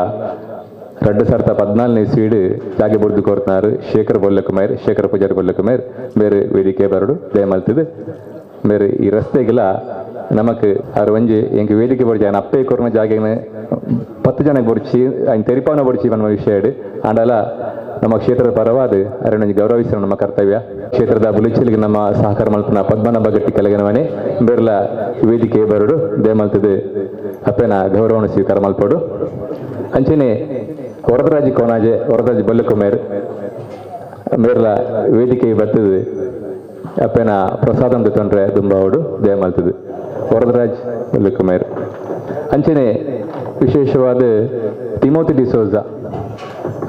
2014ನೇ ಇಸ್ವಿಡ್ ಜಾಗೆ ಬುಡ್ದು ಕೊರ್ತಾರು ಶೇಖರ್ ಬೊಲ್ಲಕುಮಾರ್, ಶೇಖರ್ ಪೂಜಾರಿ ಬೊಲ್ಲಕುಮಾರ್ ಬೇರೆ ವೇದಿಕೆ ಬರಡು ದಯಮಲ್ತಿದ್ದು. ಬೇರೆ ಈ ರಸ್ತೆಗೆಲ್ಲ ನಮಕ್ ಆರು ಒಂಜಿ ಎಂಕ್ ವೇದಿಕೆ ಬೊರ್ಚಿ ಆಯ್ನ ಅಪ್ಪೆ ಕೊರ್ನ ಜಾಗೆನ 10 ಜನಕ್ಕೆ ಬೊರ್ಚಿ ಆಯ್ನ ತೆರಿಪಾವನ ಬೊರ್ಚಿ ನಮ್ಮ ವಿಷಯ ಆಂಡಲ ನಮ್ಮ ಕ್ಷೇತ್ರದ ಪರವಾದ ಅರಣ್ಯ ಗೌರವಿಸಿದ ನಮ್ಮ ಕರ್ತವ್ಯ. ಕ್ಷೇತ್ರದ ಬುಲಿಚಿಲಿಗೆ ನಮ್ಮ ಸಹಕಾರ ಮಲ್ಪನ ಪದ್ಮನಾಭ ಗಟ್ಟಿ ಕಲಗನವನೆ ಬೇರ್ಲ ವೇದಿಕೆ ಬರಡು ದಯಮಲ್ತಿದ್ದು ಅಪ್ಪೆನ ಗೌರವವನ್ನು ಸ್ವೀಕಾರ ಮಲ್ಪಡು. ಅಂಚನೆ ವರದರಾಜ್ ಕೋನಾಜೆ ವರದರಾಜ್ ಬೊಲ್ಲಕುಮೇರ್ ಮೇರ್ಲ ವೇದಿಕೆ ಬರ್ತದೆ ಅಪ್ಪೆನ ಪ್ರಸಾದ ತೊಂದರೆ ದುಂಬಾವಡು ದಯಮಲ್ತದೆ ವರದರಾಜ್ ಬೊಲ್ಲಕುಮೇರ್. ಅಂಚನೆ ವಿಶೇಷವಾದ ತಿಮೋತಿ ಡಿಸೋಜ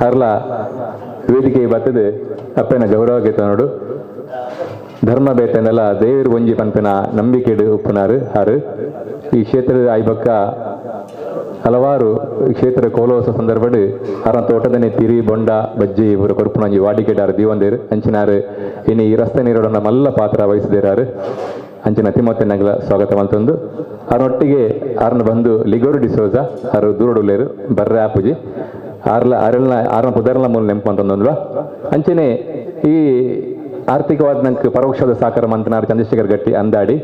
ಅರ್ಲ ವೇದಿಕೆ ಬರ್ತದೆ ಅಪ್ಪೆನ ಗೌರವಕ್ಕೆ ತನ್ನೋಡು. ಧರ್ಮ ಬೇತನೆಲ್ಲ ದೇವರು ಒಂಜಿ ಪನ್ಪಿನ ನಂಬಿಕೆಡು ಉಪ್ಪುನಾರು ಆರು. ಈ ಕ್ಷೇತ್ರದ ಐಬಕ್ಕ ಹಲವಾರು ಕ್ಷೇತ್ರ ಕೋಲೋತ್ಸವ ಸಂದರ್ಭಡ್ ಅರ ತೋಟದನೆ ತಿರಿ ಬೊಂಡ ಬಜ್ಜಿ ಇವರು ಕೊರ್ಪುನಂಜಿ ವಾಡಿಕೆಡಾರು ದೀವಂದೇರು ಅಂಚಿನಾರು ಇನಿ ಈ ರಸ್ತೆ ನೀರೋಡನ ಮಲ್ಲ ಪಾತ್ರ ವಹಿಸಿದೇರಾರು. ಅಂಚಿನ ತಿಮೋತಿ ನಗಲ ಸ್ವಾಗತ ಮಲ್ತೊಂದು ಅರೊಟ್ಟಿಗೆ ಆರ್ನ ಬಂದು ಲಿಗೋರು ಡಿಸೋಜ ಆರು ದೂರಡುಲ್ಲೇರು ಬರ್ರೆ ಆಪುಜಿ ಆರ್ಲ ಅರಲ್ನ ಆರ್ನ ಪುದರ್ಲ ಮೂಲ ನೆಂಪು ಅಂತಂದ್ವ. ಅಂಚನೆ ಈ ಆರ್ಥಿಕವಾದ ನಂಗೆ ಪರೋಕ್ಷದ ಸಹಕಾರ ಮಂತನಾರು ಚಂದ್ರಶೇಖರ್ ಗಟ್ಟಿ ಅಂದಾಡಿ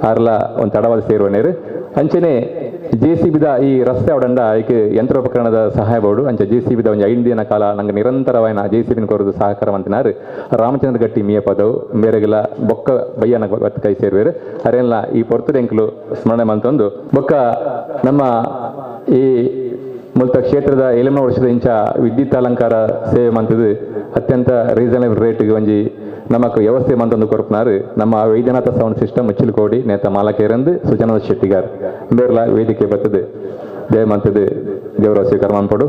ಆರ್ಲ ಒಂದು ತಡವಾದ ಸೇರುವ ನೀರು. ಅಂಚನೆ ಜೆ ಸಿ ಬಿದ ಈ ರಸ್ತೆ ಅವಡಂಡ ಐಕೆ ಯಂತ್ರೋಪಕರಣದ ಸಹಾಯ ಬೋರ್ಡು ಅಂಚೆ ಜೆ ಸಿ ಬಿದ ಒಂದು 5 ದಿನ ಕಾಲ ನಂಗೆ ನಿರಂತರವಾದ ಜೆ ಸಿ ಬಿನ ಕೊರದು ಸಹಕಾರ ಮಂತನಾರು ರಾಮಚಂದ್ರ ಗಟ್ಟಿ ಮಿಯ ಪದವು ಮೇರೆಗೆಲ್ಲ ಬೊಕ್ಕ ಬಯ್ಯನ ಕೈ ಸೇರುವೇರು ಅರೆಲ್ಲ ಈ ಪೊರ್ತುಡೆಂಕ್ಲು ಸ್ಮರಣೆ ಮಂತೊಂದು. ಬೊಕ್ಕ ನಮ್ಮ ಈ ಮುಲ್ತ ಕ್ಷೇತ್ರದ 7 ವರ್ಷದ ಇಂಚ ವಿದ್ಯುತ್ ಅಲಂಕಾರ ಸೇವೆ ಮಂತದ್ದು ಅತ್ಯಂತ ರೀಸನಬಲ್ ರೇಟ್ಗೆ ಒಂಜಿ ನಮಕ್ ವ್ಯವಸ್ಥೆ ಮಂತೊಂದು ಕೊರ್ಪುನಾರು ನಮ್ಮ ವೈದ್ಯನಾಥ ಸೌಂಡ್ ಸಿಸ್ಟಮ್ ಮುಚ್ಚಿಲಕೋಡಿ ನೇತ ಮಾಲಕೇರಂದು ಸುಜಾನಂದ ಶೆಟ್ಟಿಗಾರ್ ಬೇರ್ಲ ವೇದಿಕೆ ಬರ್ತದೆ ದಯಮಂತದ್ದು ಗೌರವ ಸ್ವೀಕಾರ ಮನ್ಪಡು.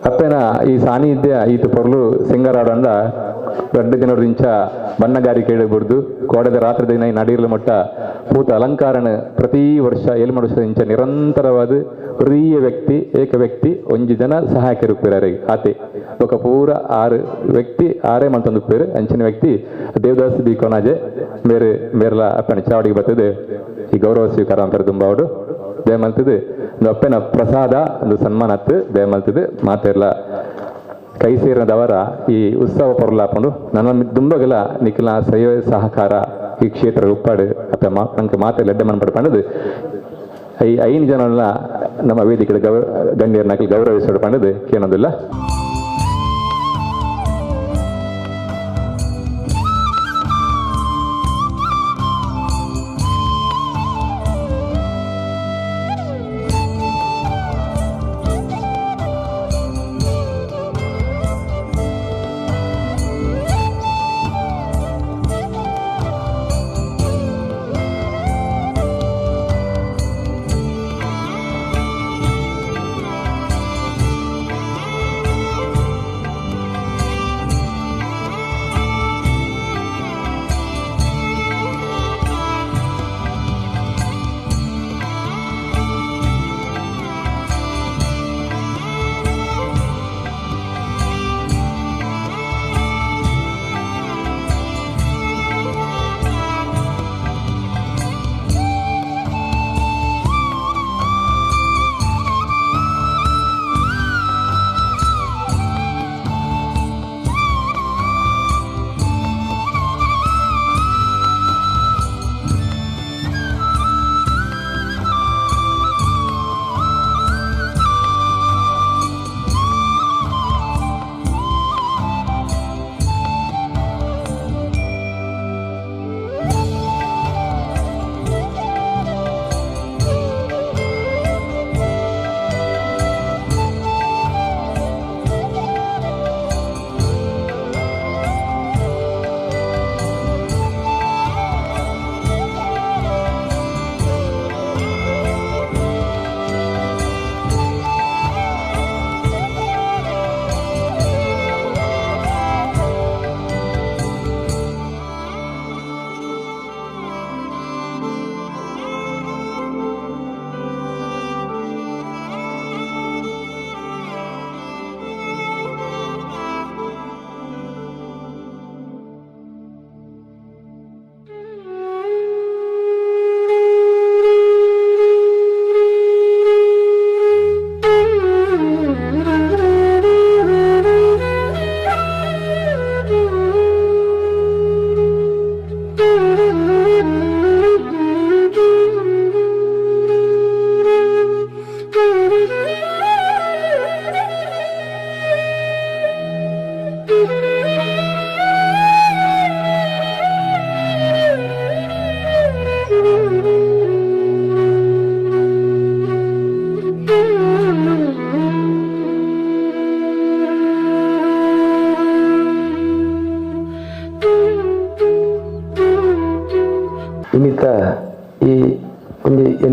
ಅಪ್ಪೆನ ಈ ಸಾನ್ನಿಧ್ಯ ಈತ ಪೊರ್ಲು ಸಿಂಗರಾಡಂಡ ದೊಡ್ಡ ಜನರಿಂಚ ಬಣ್ಣಗಾರಿಕೆ ಬುಡ್ದು ಕೋಡದ ರಾತ್ರಿ ದಿನ ನಡೀರ್ಲು ಮಟ್ಟ ಪೂತ ಅಲಂಕಾರನ ಪ್ರತಿ ವರ್ಷ 7 ವರ್ಷದ ಇಂಚ ನಿರಂತರವಾದ ಒರಿಯ ವ್ಯಕ್ತಿ ಏಕ ವ್ಯಕ್ತಿ ಒಂಜಿ ಜನ ಸಹಾಯಕರು ಆತೆ ఒక ಪೂರ 6 ವ್ಯಕ್ತಿ ಆರೇ ಮಂತೊಂದು ಪೇರು. ಅಂಚಿನ ವ್ಯಕ್ತಿ ದೇವದಾಸ್ ಬಿ ಕೊನಾಜೆ ಮೇರೆ ಮೇರ್ಲ ಅಪ್ಪನ ಚಾವಡಿಗೆ ಬರ್ತದೆ ಈ ಗೌರವ ಸ್ವೀಕಾರ ಅಂತಾರೆ ದುಂಬಾವಡು ದಯಮಲ್ತದೆ ಅಪ್ಪನ ಪ್ರಸಾದ ಒಂದು ಸನ್ಮಾನ ಅತ್ತು ದಯಮಲ್ತದೆ ಮಾತೆಲ್ಲ ಕೈ ಸೇರಿದವರ ಈ ಉತ್ಸವ ಪೊರ್ಲಾಪಂಡು ನನ್ನ ದುಂಬಗಲ ನಿಖಿಲ ಸಹಯೋಗ ಸಹಕಾರ ಈ ಕ್ಷೇತ್ರ ಉಪ್ಪಾಡು ಅಪ್ಪ ನಂಗೆ ಮಾತೆಲ್ಲ ಎಡ್ಡೆ ಮನ್ಪಡು ಪಂಡದು ಈ 5 ಜನಲ್ಲ ನಮ್ಮ ವೇದಿಕೆ ಗಣ್ಯರನ್ನ ಗೌರವಿಸೋಡು ಪಂಡದು ಕೇಳೋದಿಲ್ಲ.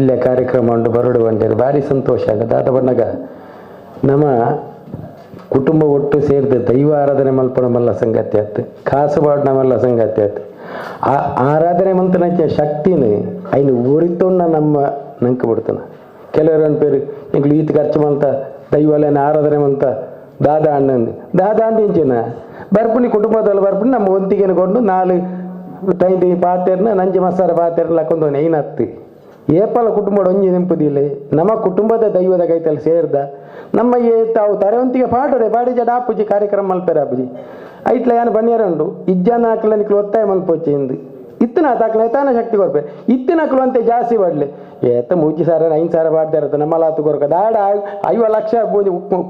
ಎಲ್ಯ ಕಾರ್ಯಕ್ರಮ ಉಂಟು ಬರಡು ಬಂಡೇರು ಭಾರಿ ಸಂತೋಷ ಆಗ ದಾದ ಬಣ್ಣಗ ನಮ್ಮ ಕುಟುಂಬ ಒಟ್ಟು ಸೇರಿದ ದೈವ ಆರಾಧನೆ ಮಲ್ಪಣ ಮಲ್ಲ ಸಂಗತಿ ಆಯ್ತು, ಕಾಸುಬಾಡು ನಮ್ಮೆಲ್ಲ ಸಂಗತಿ ಆಯ್ತು. ಆ ಆರಾಧನೆ ಮಂತನಕ್ಕೆ ಶಕ್ತಿನ ಐನು ಒರಿತೊಂಡ ನಮ್ಮ ನಂಕ ಬಿಡ್ತಾನ. ಕೆಲವರು ಅನ್ಪೇರು ಎಂಕ್ಲು ಈತ ಖರ್ಚು ಮಂತ ದೈವಲೇನ ಆರಾಧನೆ ಮಂತ ದಾದಾ ಅಣ್ಣಂದು ದಾದಾ ಅಂಡ ಇಂಚಿನ ಬರ್ಪುಣಿ ಕುಟುಂಬದಲ್ಲಿ ಬರ್ಪುಣಿ ನಮ್ಮ ಒಂತಿಗೆನ ಕೊಂಡು ನಾಲು ತೈಂದಿ ಪಾತೆರ್ನ ನಂಜಿ ಮಸಾರ ಪಾತೆರ್ನ ಲಕ್ಕೊಂದು ಐನತ್ತು ಏಪಲ ಕುಟುಂಬ ಒಂಜಿ ನೆಂಪುದಿಲ್ಲ. ನಮ್ಮ ಕುಟುಂಬದ ದೈವದ ಕೈತಲ್ಲಿ ಸೇರ್ದ ನಮ್ಮ ಏ ತಾವು ತರೆವಂತಿಗೆ ಪಾಡೋಡೆ ಪಾಡಿ ಜಡ ಆಪುಜಿ ಕಾರ್ಯಕ್ರಮ ಮಲ್ಪೆರ ಆಪುಜಿ ಐಟ್ಲ ಯಾನು ಬನ್ನಿಯರ ಉಂಡು ಇಜ್ಜನ ಹಾಕ್ಲ ನಿಕ್ಲು ಒತ್ತಾಯ ಮಲ್ಪೊಚ್ಚಿ ಇಂದು ಇತ್ತಿನ ತಾಕ್ಲ ತಾನ ಶಕ್ತಿ ಕೊರ್ಪೆ ಇತ್ತಿನ ಹಾಕ್ಲು ಅಂತೆ ಜಾಸ್ತಿ ಬಡ್ಲೆ ಏತ ಮೂಜಿ ಸಾವಿರ 5 ಸಾವಿರ ಬಾಡ್ದಾರತ್ತ ನಮ್ಮಲಾತು ಕೊರ್ಕ ದಾಡ 50 ಲಕ್ಷ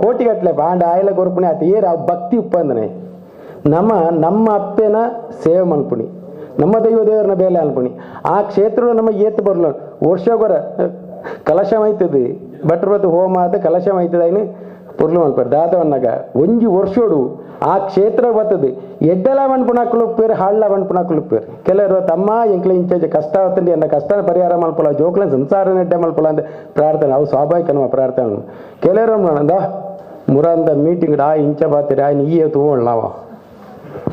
ಕೋಟಿ ಗಟ್ಟಲೆ ಬಾಂಡ ಆಯ್ಲ ಕೊರ್ಪುಣಿ ಆತ ಏರ ಭಕ್ತಿ ಉಪ್ಪಂದನೆ ನಮ್ಮ ನಮ್ಮ ಅಪ್ಪೆನ ಸೇವೆ ಮಲ್ಪುಣಿ ನಮ್ಮ ದೈವ ದೇವರನ್ನ ಬೇಲೆ ಅನ್ಪುಣಿ ಆ ಕ್ಷೇತ್ರ ನಮ್ಮ ಏತು ಬರ್ಲ ವರ್ಷಗೊರ ಕಲಶ ಮೈತದೆ ಭಟ್ರ ಬತ್ತು ಹೋಮ ಆದ ಕಲಶ ಮೈತದ ಐನು ಪೊರ್ಲು ಮಲ್ಪರು ದಾದವನ್ನಾಗ ಒಂಜಿ ವರ್ಷೋಡು ಆ ಕ್ಷೇತ್ರ ಬರ್ತದೆ ಎಡ್ಡಲ ಬಣ್ಪುಣಾಕ್ಲು ಉಪ್ಪೇರು ಹಾಳ್ಲ ಬಣ್ಪುಣಾಕ್ಲು ಉಪ್ಪೇರು ಕೆಲವರು ತಮ್ಮ ಎಂಕ್ಲ ಇಂಚ ಕಷ್ಟ ಆತಂಡಿ ಅನ್ನ ಕಷ್ಟನ ಪರಿಹಾರ ಮಲ್ಪಲ ಜೋಕ್ಲ ಸಂಸಾರ ನೆಡ್ಡೆ ಮಲ್ಪಲ ಅಂತ ಪ್ರಾರ್ಥನೆ ಅವು ಸ್ವಾಭಾವಿಕ ನಮ್ಮ ಪ್ರಾರ್ಥನೆ. ಕೆಲವರು ಅಂದ ಮುರಂದ ಮೀಟಿಂಗ್ ಆ ಇಂಚ ಬಾತಿರಿ ಆಯ್ನ ಈ ತೋಳ್ ನಾವ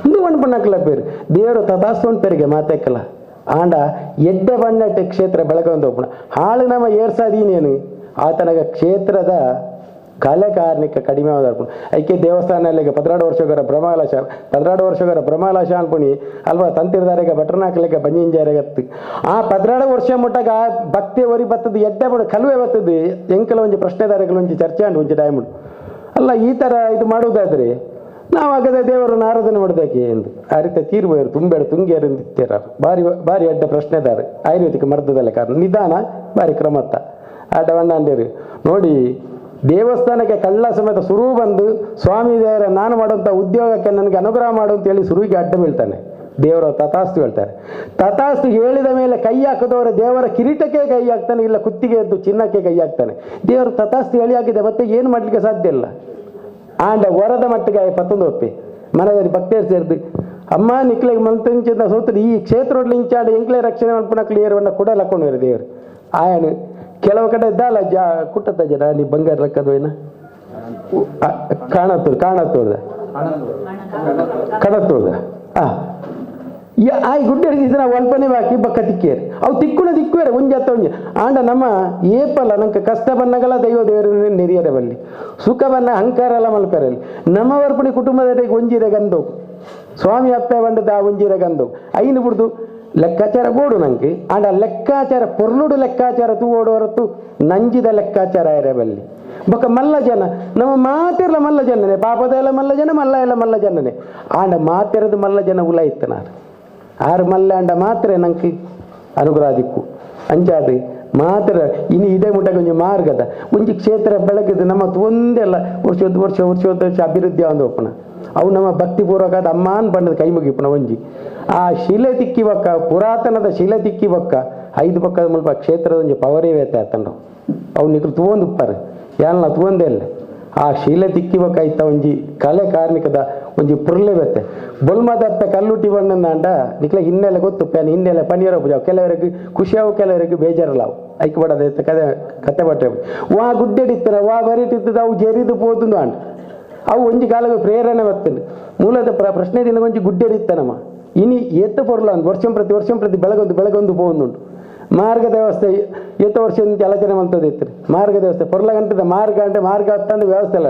ಇಂದು ಬಣ್ಪುಣಾಕ್ಲ ಪೇರು ದೇವರು ತಥಾಸ್ತುನ್ ಪೇರಿಗೆ ಮಾತೆಕ್ಕಲ್ಲ ಆಂಡ ಎಡ್ಡೆ ಬಣ್ಣಟ್ಟೆ ಕ್ಷೇತ್ರ ಬೆಳಗೊಂದು ಒಪ್ಪಣ ಹಾಳು ನಮ್ಮ ಏರ್ಸಾದೀನೇನು ಆತನಗ ಕ್ಷೇತ್ರದ ಕಲೆ ಕಾರ್ಣಿಕ ಕಡಿಮೆ ಆದರ್ಪಣ ಐಕೆ ದೇವಸ್ಥಾನಲ್ಲಿಗೆ 12 ವರ್ಷಗಳ ಬ್ರಹ್ಮಕಲಶ 12 ವರ್ಷಗಳ ಬ್ರಹ್ಮಕಲಶ ಅನ್ಪುಣಿ ಅಲ್ವಾ ತಂತಿರ್ದಾರೆಗ ಭಟ್ರನಾಕಲಿಗೆ ಬಂಜಿಂಜಾರೆಗತ್ತು ಆ 12 ವರ್ಷ ಮುಟ್ಟಾಗ ಆ ಭಕ್ತಿ ಒರಿ ಬತ್ತದು ಎಡ್ಡೆ ಬಡ ಕಲುವೆ ಬತ್ತದು ಎಂಕಲ ಒಂಜಿ ಪ್ರಶ್ನೆದಾರೆಗಳು ಒಂಜಿ ಚರ್ಚೆ ಅಂಡು ಒಂಜಿ ಟೈಮ್ ಅಲ್ಲ ಈ ಥರ ಇದು ಮಾಡುವುದಾದರೆ ನಾವು ಹಾಗಾದ್ರೆ ದೇವರನ್ನು ಆರಾಧನೆ ಮಾಡೋದಕ್ಕೆ ಎಂದು ಆ ರೀತಿ ತೀರ್ಬೋರು ತುಂಬೇಡ ತುಂಗೇರು ಅಂತಿತ್ತೀರ ಭಾರಿ ಭಾರಿ ಅಡ್ಡ ಪ್ರಶ್ನೆದಾರೆ ಆಯುರ್ವೇದಿಕ ಮರ್ದದಲ್ಲ ಕಾರಣ ನಿಧಾನ ಭಾರಿ ಕ್ರಮತ್ತ ಆಟ ಅಂಡೇರು ನೋಡಿ ದೇವಸ್ಥಾನಕ್ಕೆ ಕಳ್ಳ ಸಮೇತ ಸುರು ಬಂದು ಸ್ವಾಮಿ ದೇವರ ನಾನು ಮಾಡುವಂಥ ಉದ್ಯೋಗಕ್ಕೆ ನನಗೆ ಅನುಗ್ರಹ ಮಾಡು ಅಂತೇಳಿ ಸುರುವಿಗೆ ಅಡ್ಡ ಬೀಳ್ತಾನೆ. ದೇವರ ತಥಾಸ್ತು ಹೇಳ್ತಾರೆ. ತಥಾಸ್ತು ಹೇಳಿದ ಮೇಲೆ ಕೈ ಹಾಕಿದವರ ದೇವರ ಕಿರೀಟಕ್ಕೆ ಕೈ ಹಾಕ್ತಾನೆ, ಇಲ್ಲ ಕುತ್ತಿಗೆ ಎದ್ದು ಚಿನ್ನಕ್ಕೆ ಕೈ ಹಾಕ್ತಾನೆ. ದೇವರು ತಥಾಸ್ತು ಹೇಳಿ ಹಾಕಿದೆ ಮತ್ತೆ ಏನು ಮಾಡಲಿಕ್ಕೆ ಸಾಧ್ಯ ಇಲ್ಲ. ಆಂಡ ವರದ ಮಟ್ಟಿಗೆ ಪತ್ತೊಂದು ಒಪ್ಪಿ ಮನದಲ್ಲಿ ಭಕ್ತಿಯರು ಸೇರಿದು ಅಮ್ಮ ನಿಕ್ಲೆಗೆ ಮಂತಂಚಿಂದ ಸೋತರು ಈ ಕ್ಷೇತ್ರ ಇಂಚಾಡ ಎಂಕ್ಲೆ ರಕ್ಷಣೆ ಮಲ್ಪನ ಕ್ಲಿಯರ್ ಬಣ್ಣ ಕೂಡ ಲಕ್ಕೊಂಡು ದೇವರು ಆಯನು ಕೆಲವು ಕಡೆ ಇದ್ದಲ್ಲ ಜಾ ಕುಟ್ಟತ್ತ ಜನ ನೀ ಬಂಗಾರ ಲಕ್ಕದೋಯ್ನ ಕಾಣತ್ತೂರು ಕಾಣತ್ತೂರ್ದ ಕಣತ್ತೂರ್ದ ಆ ಆಯ್ ಗುಡ್ಡೆ ಹಿಡಿದಿದ್ದ ನಾವು ಅಲ್ಪನೇ ಬಾಕಿ ಬಕ್ಕ ತಿಕ್ಕಿಯರು ಅವು ತಿಕ್ಕುಣ ತಿಕ್ಕುವೇರೆ ಒಂಜತ್ತ ಒಂಜಿ ಆಂಡ ನಮ್ಮ ಏಪಲ್ಲ ನಂಗೆ ಕಷ್ಟ ಬನ್ನಗಲ ದೈವ ದೇವರು ನೆರಿಯರೆ ಬಲ್ಲಿ ಸುಖ ಬನ್ನ ಅಹಂಕಾರ ಎಲ್ಲ ಮಲ್ಪರಲ್ಲಿ ನಮ್ಮ ವರ್ಪಣಿ ಕುಟುಂಬದ ಒಂಜಿರೆ ಗಂದೋಗು ಸ್ವಾಮಿ ಅಪ್ಪೆ ಬಂಡದ ಆ ಒಂಜಿರೆ ಗಂದೋಗು ಐನು ಬಿಡ್ದು ಲೆಕ್ಕಾಚಾರ ಬೋಡು ನಂಗೆ ಆಂಡ ಲೆಕ್ಕಾಚಾರ ಪೊರ್ಲುಡು ಲೆಕ್ಕಾಚಾರ ತೂವೋಡು ಹೊರತು ನಂಜಿದ ಲೆಕ್ಕಾಚಾರ ಆಯರೆ ಬಲ್ಲಿ ಬೊಕ್ಕ ಮಲ್ಲ ಜನ ನಮ್ಮ ಮಾತಿರ್ಲ ಮಲ್ಲ ಜನನೇ ಪಾಪದ ಎಲ್ಲ ಮಲ್ಲ ಜನ ಮಲ್ಲ ಎಲ್ಲ ಮಲ್ಲ ಜನನೇ ಆಂಡ ಮಾತಿರದು ಮಲ್ಲ ಜನ ಉಲ ಇತ್ತು ನಾನು ಆರು ಮಲ್ಲ ಅಂಡ ಮಾತ್ರ ನಂಗೆ ಅನುಗ್ರಹ ದಿಕ್ಕು ಅಂಚಾದು ಮಾತ್ರ ಇನ್ನು ಇದೇ ಮುಟ್ಟಕ್ಕೆ ಒಂಜಿ ಮಾರ್ಗದ ಒಂಜಿ ಕ್ಷೇತ್ರ ಬೆಳಗಿದ್ದು ನಮ್ಮ ಒಂದೆಲ್ಲ ವರ್ಷದ ವರ್ಷ ವರ್ಷದ ವರ್ಷ ಅಭಿವೃದ್ಧಿ ಒಂದು ಒಪ್ಪಣ ಅವು ನಮ್ಮ ಭಕ್ತಿಪೂರ್ವಕ ಅಮ್ಮಾನ್ ಬಣ್ಣದ ಕೈ ಮುಗಿಪಣ ಒಂಜಿ ಆ ಶಿಲೆ ತಿಕ್ಕಿ ಬಕ್ಕ ಪುರಾತನದ ಶಿಲೆ ತಿಕ್ಕಿ ಬಕ್ಕ 5 ಪಕ್ಕದ ಮುಲ್ಪ ಕ್ಷೇತ್ರದ ಒಂಜಿ ಪವರೇ ವೇತ ಆತಂಡು ಅವು ನಿಕ್ಲು ತೂವೊಂದು ಉಪ್ಪಾರು ಯಾನಲ ತೂವೊಂದೇ ಇಲ್ಲ ಆ ಶಿಲೆ ತಿಕ್ಕಿ ಬಕ್ಕ ಐತ ಒಂಜಿ ಕಲೆ ಕಾರ್ಮಿಕದ ಒಂಜಿ ಪುರ್ಲೆ ಬೆತ್ತೆ ಬೊಲ್ಮದಪ್ಪೆ ಕಲ್ಲುಟ್ಟಿ ಬಣ್ಣಂದಾಂಡ ನಿಕ್ಲೆ ಹಿನ್ನೆಲೆ ಗೊತ್ತು ಪ್ಯಾನ್ ಹಿನ್ನೆಲೆ ಪನಿಯರ ಪೂಜೆ ಕೆಲವರಿಗೆ ಖುಷಿಯಾವು ಕೆಲವರಿಗೆ ಬೇಜಾರಲಾವು ಐಕ್ ಬಡದ ಕತೆ ಕತೆ ಬಟ್ಟೆ ವಾ ಗುಡ್ಡೆಡಿತ್ತರ ವಾ ಬರಿಟಿತ್ತದ ಅವು ಜರಿದು ಪೋತುಂದು ಅಂಡ ಅವು ಒಂಜಿ ಕಾಲಕ್ಕೆ ಪ್ರೇರಣೆ ಬರ್ತದೆ ಮೂಲದ ಪ್ರಶ್ನೆ ದಿನ ಒಂಜಿ ಗುಡ್ಡೆಡಿತ್ತ ನಮ್ಮ ಇನಿ ಏತ ಪೊರ್ಲ ಅಂದ್ ವರ್ಷಂ ಪ್ರತಿ ವರ್ಷಂ ಪ್ರತಿ ಬೆಳಗೊಂದು ಬೆಳಗೊಂದು ಪೋಂದುಂಟು ಮಾರ್ಗದ ವ್ಯವಸ್ಥೆ ಏತ ವರ್ಷ ಆಲೋಚನೆ ಮಂತದ್ದು ಇತ್ತು ಮಾರ್ಗದ ವ್ಯವಸ್ಥೆ ಪೊರ್ಲ ಗಂಟದ ಮಾರ್ಗ ಅಂದ್ರೆ ಮಾರ್ಗ ಅಂತಂದು ವ್ಯವಸ್ಥೆ ಇಲ್ಲ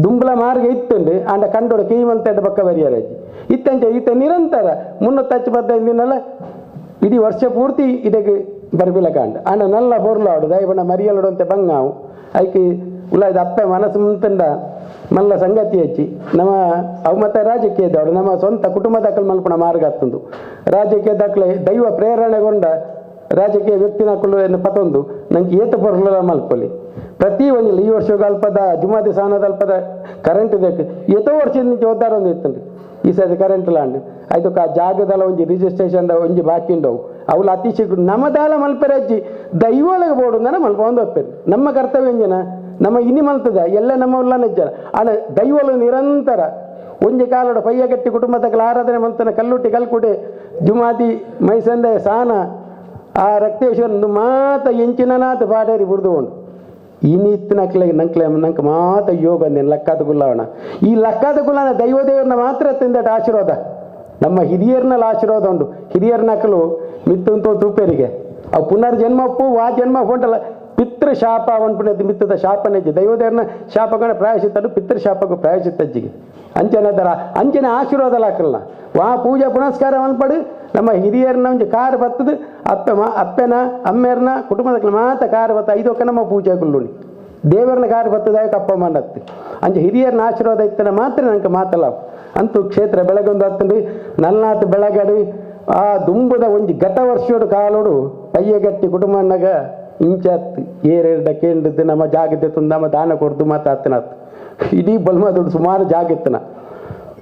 ದುಂಬಲ ಮಾರ್ಗ ಇತ್ತುಂಡು ಆಂಡ ಕಂಡೋಡು ಕೀಮಂತ ಪಕ್ಕ ಬರಿಯರಾಜಿ ಇತ್ತಂಚೆ ಈತ ನಿರಂತರ 315 ದಿನಲ್ಲ ಇಡೀ ವರ್ಷ ಪೂರ್ತಿ ಇದಕ್ಕೆ ಬರ್ಬಿಲ್ಲ ಕಾಂಡ ಆಂಡ ನಲ್ಲ ಪೊರ್ಲಾಡು ದಯಬಣ್ಣ ಮರಿಯಲಡು ಅಂತ ಬಂಗಾವು ಐಕಿ ಉಲಾಯ್ದ ಅಪ್ಪೆ ಮನಸ್ಸು ಮುಂತಂಡ ಮಲ್ಲ ಸಂಗತಿ ಹೆಚ್ಚಿ ನಮ್ಮ ಅವು ಮತ್ತೆ ರಾಜಕೀಯದವರು ನಮ್ಮ ಸ್ವಂತ ಕುಟುಂಬ ದಾಖಲು ಮಲ್ಪಣ ಮಾರ್ಗ ಹತ್ತಂದು ರಾಜಕೀಯ ದಾಖಲೆ ದೈವ ಪ್ರೇರಣೆಗೊಂಡ ರಾಜಕೀಯ ವ್ಯಕ್ತಿನ ಪತೊಂದು ನಂಗೆ ಏತ ಪೊರ್ಲ ಮಲ್ಪೊಲಿ ಪ್ರತಿ ಒಂಜಿಲ್ಲ ಈ ವರ್ಷ ಅಲ್ಪದ ಜುಮಾದಿ ಸಾನದ ಅಲ್ಪದ ಕರೆಂಟ್ ಬೇಕು ಏತೋ ವರ್ಷದ ನಿಂಚೆ ಒದ್ದಾರ ಒಂದು ಇತ್ತಂಡು ಈ ಸತಿ ಕರೆಂಟ್ ಲಾಂಡ್ ಆಯ್ತು ಆ ಜಾಗದಲ್ಲ ಒಂಜಿ ರಿಜಿಸ್ಟ್ರೇಷನ್ ಒಂಜಿ ಬಾಕಿ ಉಂಡವು ಅವಳು ಅತಿ ಶೀಘ್ರ ನಮ್ಮದಾಲ ಮಲ್ಪೆರಜ್ಜಿ ದೈವೊಳಗೆ ಬೋಡು ಅಂದನ ಮಲ್ಪ ಒಂದು ಒಪ್ಪೇರು ನಮ್ಮ ಕರ್ತವ್ಯ ಎಂಜನ ನಮ್ಮ ಇನಿ ಮಲ್ತದ ಎಲ್ಲ ನಮ್ಮ ಉಲ್ಲನ ಜನ ಆಡ ದೈವಲು ನಿರಂತರ ಒಂಜಿ ಕಾಲೋಡ ಪಯ್ಯಗಟ್ಟಿ ಕುಟುಂಬದ ಆರಾಧನೆ ಮಂತನ ಕಲ್ಲುಟ್ಟಿ ಕಲ್ಕುಟೆ ಜುಮಾದಿ ಮೈಸಂದೆ ಸಾನ ಆ ರಕ್ತೇಶ್ವರ ಮಾತ ಎಂಚಿನಾತ ಪಾಡೇರಿ ಬುಡ್ದು ಉಂಡು ಇನಿತ್ತಿನಕ್ಲೆ ನಂಕ್ಲೆ ನಂಗೆ ಮಾತ ಯೋಗ ಅಂದೇನು ಲಕ್ಕಾದ ಗುಲ್ಲವಣ ಈ ಲಕ್ಕಾದ ಗುಲ್ಲನ ದೈವದೇವರನ್ನ ಮಾತ್ರ ತಿಂದಟ ಆಶೀರ್ವಾದ ನಮ್ಮ ಹಿರಿಯರ್ನಲ್ಲಿ ಆಶೀರ್ವಾದ ಉಂಟು. ಹಿರಿಯರ್ನಕಲು ಮಿತ್ತಂತೋ ತೂಪೇರಿಗೆ ಅವು ಪುನರ್ಜನ್ಮಪ್ಪು ವಾ ಜನ್ಮ ಹೊಂಟಲ್ಲ ಪಿತೃಶಾಪ ಅನ್ಪುಣೆ ಮಿತ್ತದ ಶಾಪನೆಜ್ಜಿ ದೈವದೇವರನ್ನ ಶಾಪಗಳ ಪ್ರಾಯಶಿತ್ತಡು ಪಿತೃಶಾಪಕ್ಕೂ ಪ್ರಾಯಶಿತ್ತಜ್ಜಿಗೆ ಅಂಚನೆ ದರ ಅಂಚನೆ ಆಶೀರ್ವಾದ ಲಾಕಲ್ಲ ವಾ ಪೂಜೆ ಪುನಸ್ಕಾರ ಅನ್ಪಡು ನಮ್ಮ ಹಿರಿಯರ್ನ ಒಂಜಿ ಕಾರ್ ಬತ್ತದು ಅಪ್ಪೆ ಅಪ್ಪೆನ ಅಮ್ಮೇರ್ನ ಕುಟುಂಬದ ಮಾತ ಕಾರ್ ಬತ್ತ ಐದೊಕ್ಕ ನಮ್ಮ ಪೂಜೆ ಗುಲ್ಲುಣಿ ದೇವರನ್ನ ಕಾರ್ ಬತ್ತದ ಅಪ್ಪ ಮಾಡತ್ತು ಅಂಚೆ ಹಿರಿಯರ್ನ ಆಶೀರ್ವಾದ ಇತ್ತನ ಮಾತ್ರ ನಂಗೆ ಮಾತಲ್ಲ. ಅಂತೂ ಕ್ಷೇತ್ರ ಬೆಳಗೊಂದು ಹತ್ತಂಡು ನಲ್ನಾತು ಬೆಳಗಡು ಆ ದುಂಬುದ ಒಂಜಿ ಗತ ವರ್ಷೋಡು ಕಾಲೋಡು ಪಯ್ಯಗಟ್ಟಿ ಕುಟುಂಬನಾಗ ಇಂಚಾತ್ ಏರೆರಡ ಕೇಂದ್ರದ್ದು ನಮ್ಮ ಜಾಗತೆ ನಮ್ಮ ದಾನ ಕೊಡ್ದು ಮಾತಾತನಾತ್ ಇಡೀ ಬಲ್ಮ ದುಡ್ಡು ಸುಮಾರು ಜಾಗತ್ತನ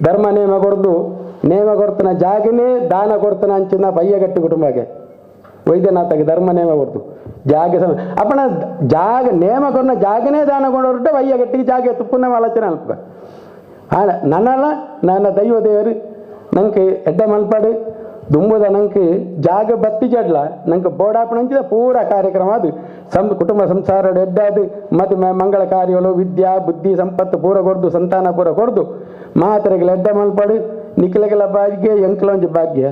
ಧರ್ಮ ನೇಮ ಕೊಡ್ದು ನೇಮ ಕೊಡ್ತನ ಜಾಗನೇ ದಾನ ಕೊಡ್ತನ ಅಂಚಿನ ಪಯ್ಯಗಟ್ಟಿ ಕುಟುಂಬಕ್ಕೆ ವೈದ್ಯನಾಥಗೆ ಧರ್ಮ ನೇಮ ಕೊಡ್ದು ಜಾಗ ಸಮ ಅಪ್ಪಣ ಜಾಗ ನೇಮ ಕೊಡ್ನ ಜಾಗನೇ ದಾನ ಕೊಡೋರ್ಟ ಪಯ್ಯಗಟ್ಟಿಗೆ ಜಾಗ ತುಪ್ಪನ ಆಲೋಚನೆ ಅಲ್ಪ ನನ್ನಲ್ಲ ನನ್ನ ದೈವ ದೇವರು ನಂಗೆ ಎಡ್ಡೆ ಮಲ್ಪಾಡು ದುಂಬುದ ನಂಗೆ ಜಾಗ ಬತ್ತಿ ಜಡ್ಲ ನಂಗೆ ಬೋಡಾಪಣಂಚಿದ ಪೂರ ಕಾರ್ಯಕ್ರಮ ಅದು ಕುಟುಂಬ ಸಂಸಾರ ಎಡ್ಡಾದು ಮತ್ತು ಮಂಗಳ ಕಾರ್ಯಗಳು ವಿದ್ಯಾ ಬುದ್ಧಿ ಸಂಪತ್ತು ಪೂರ ಕೊಡ್ದು ಸಂತಾನ ಪೂರ ಕೊಡ್ದು ಮಾತರೆಗಳ ಎಡ್ಡೆ ಮಲ್ಪಾಡು ನಿಖಲಗೆಲ್ಲ ಭಾಗ್ಯ ಎಂಕ್ಲೊಂಜಿ ಭಾಗ್ಯ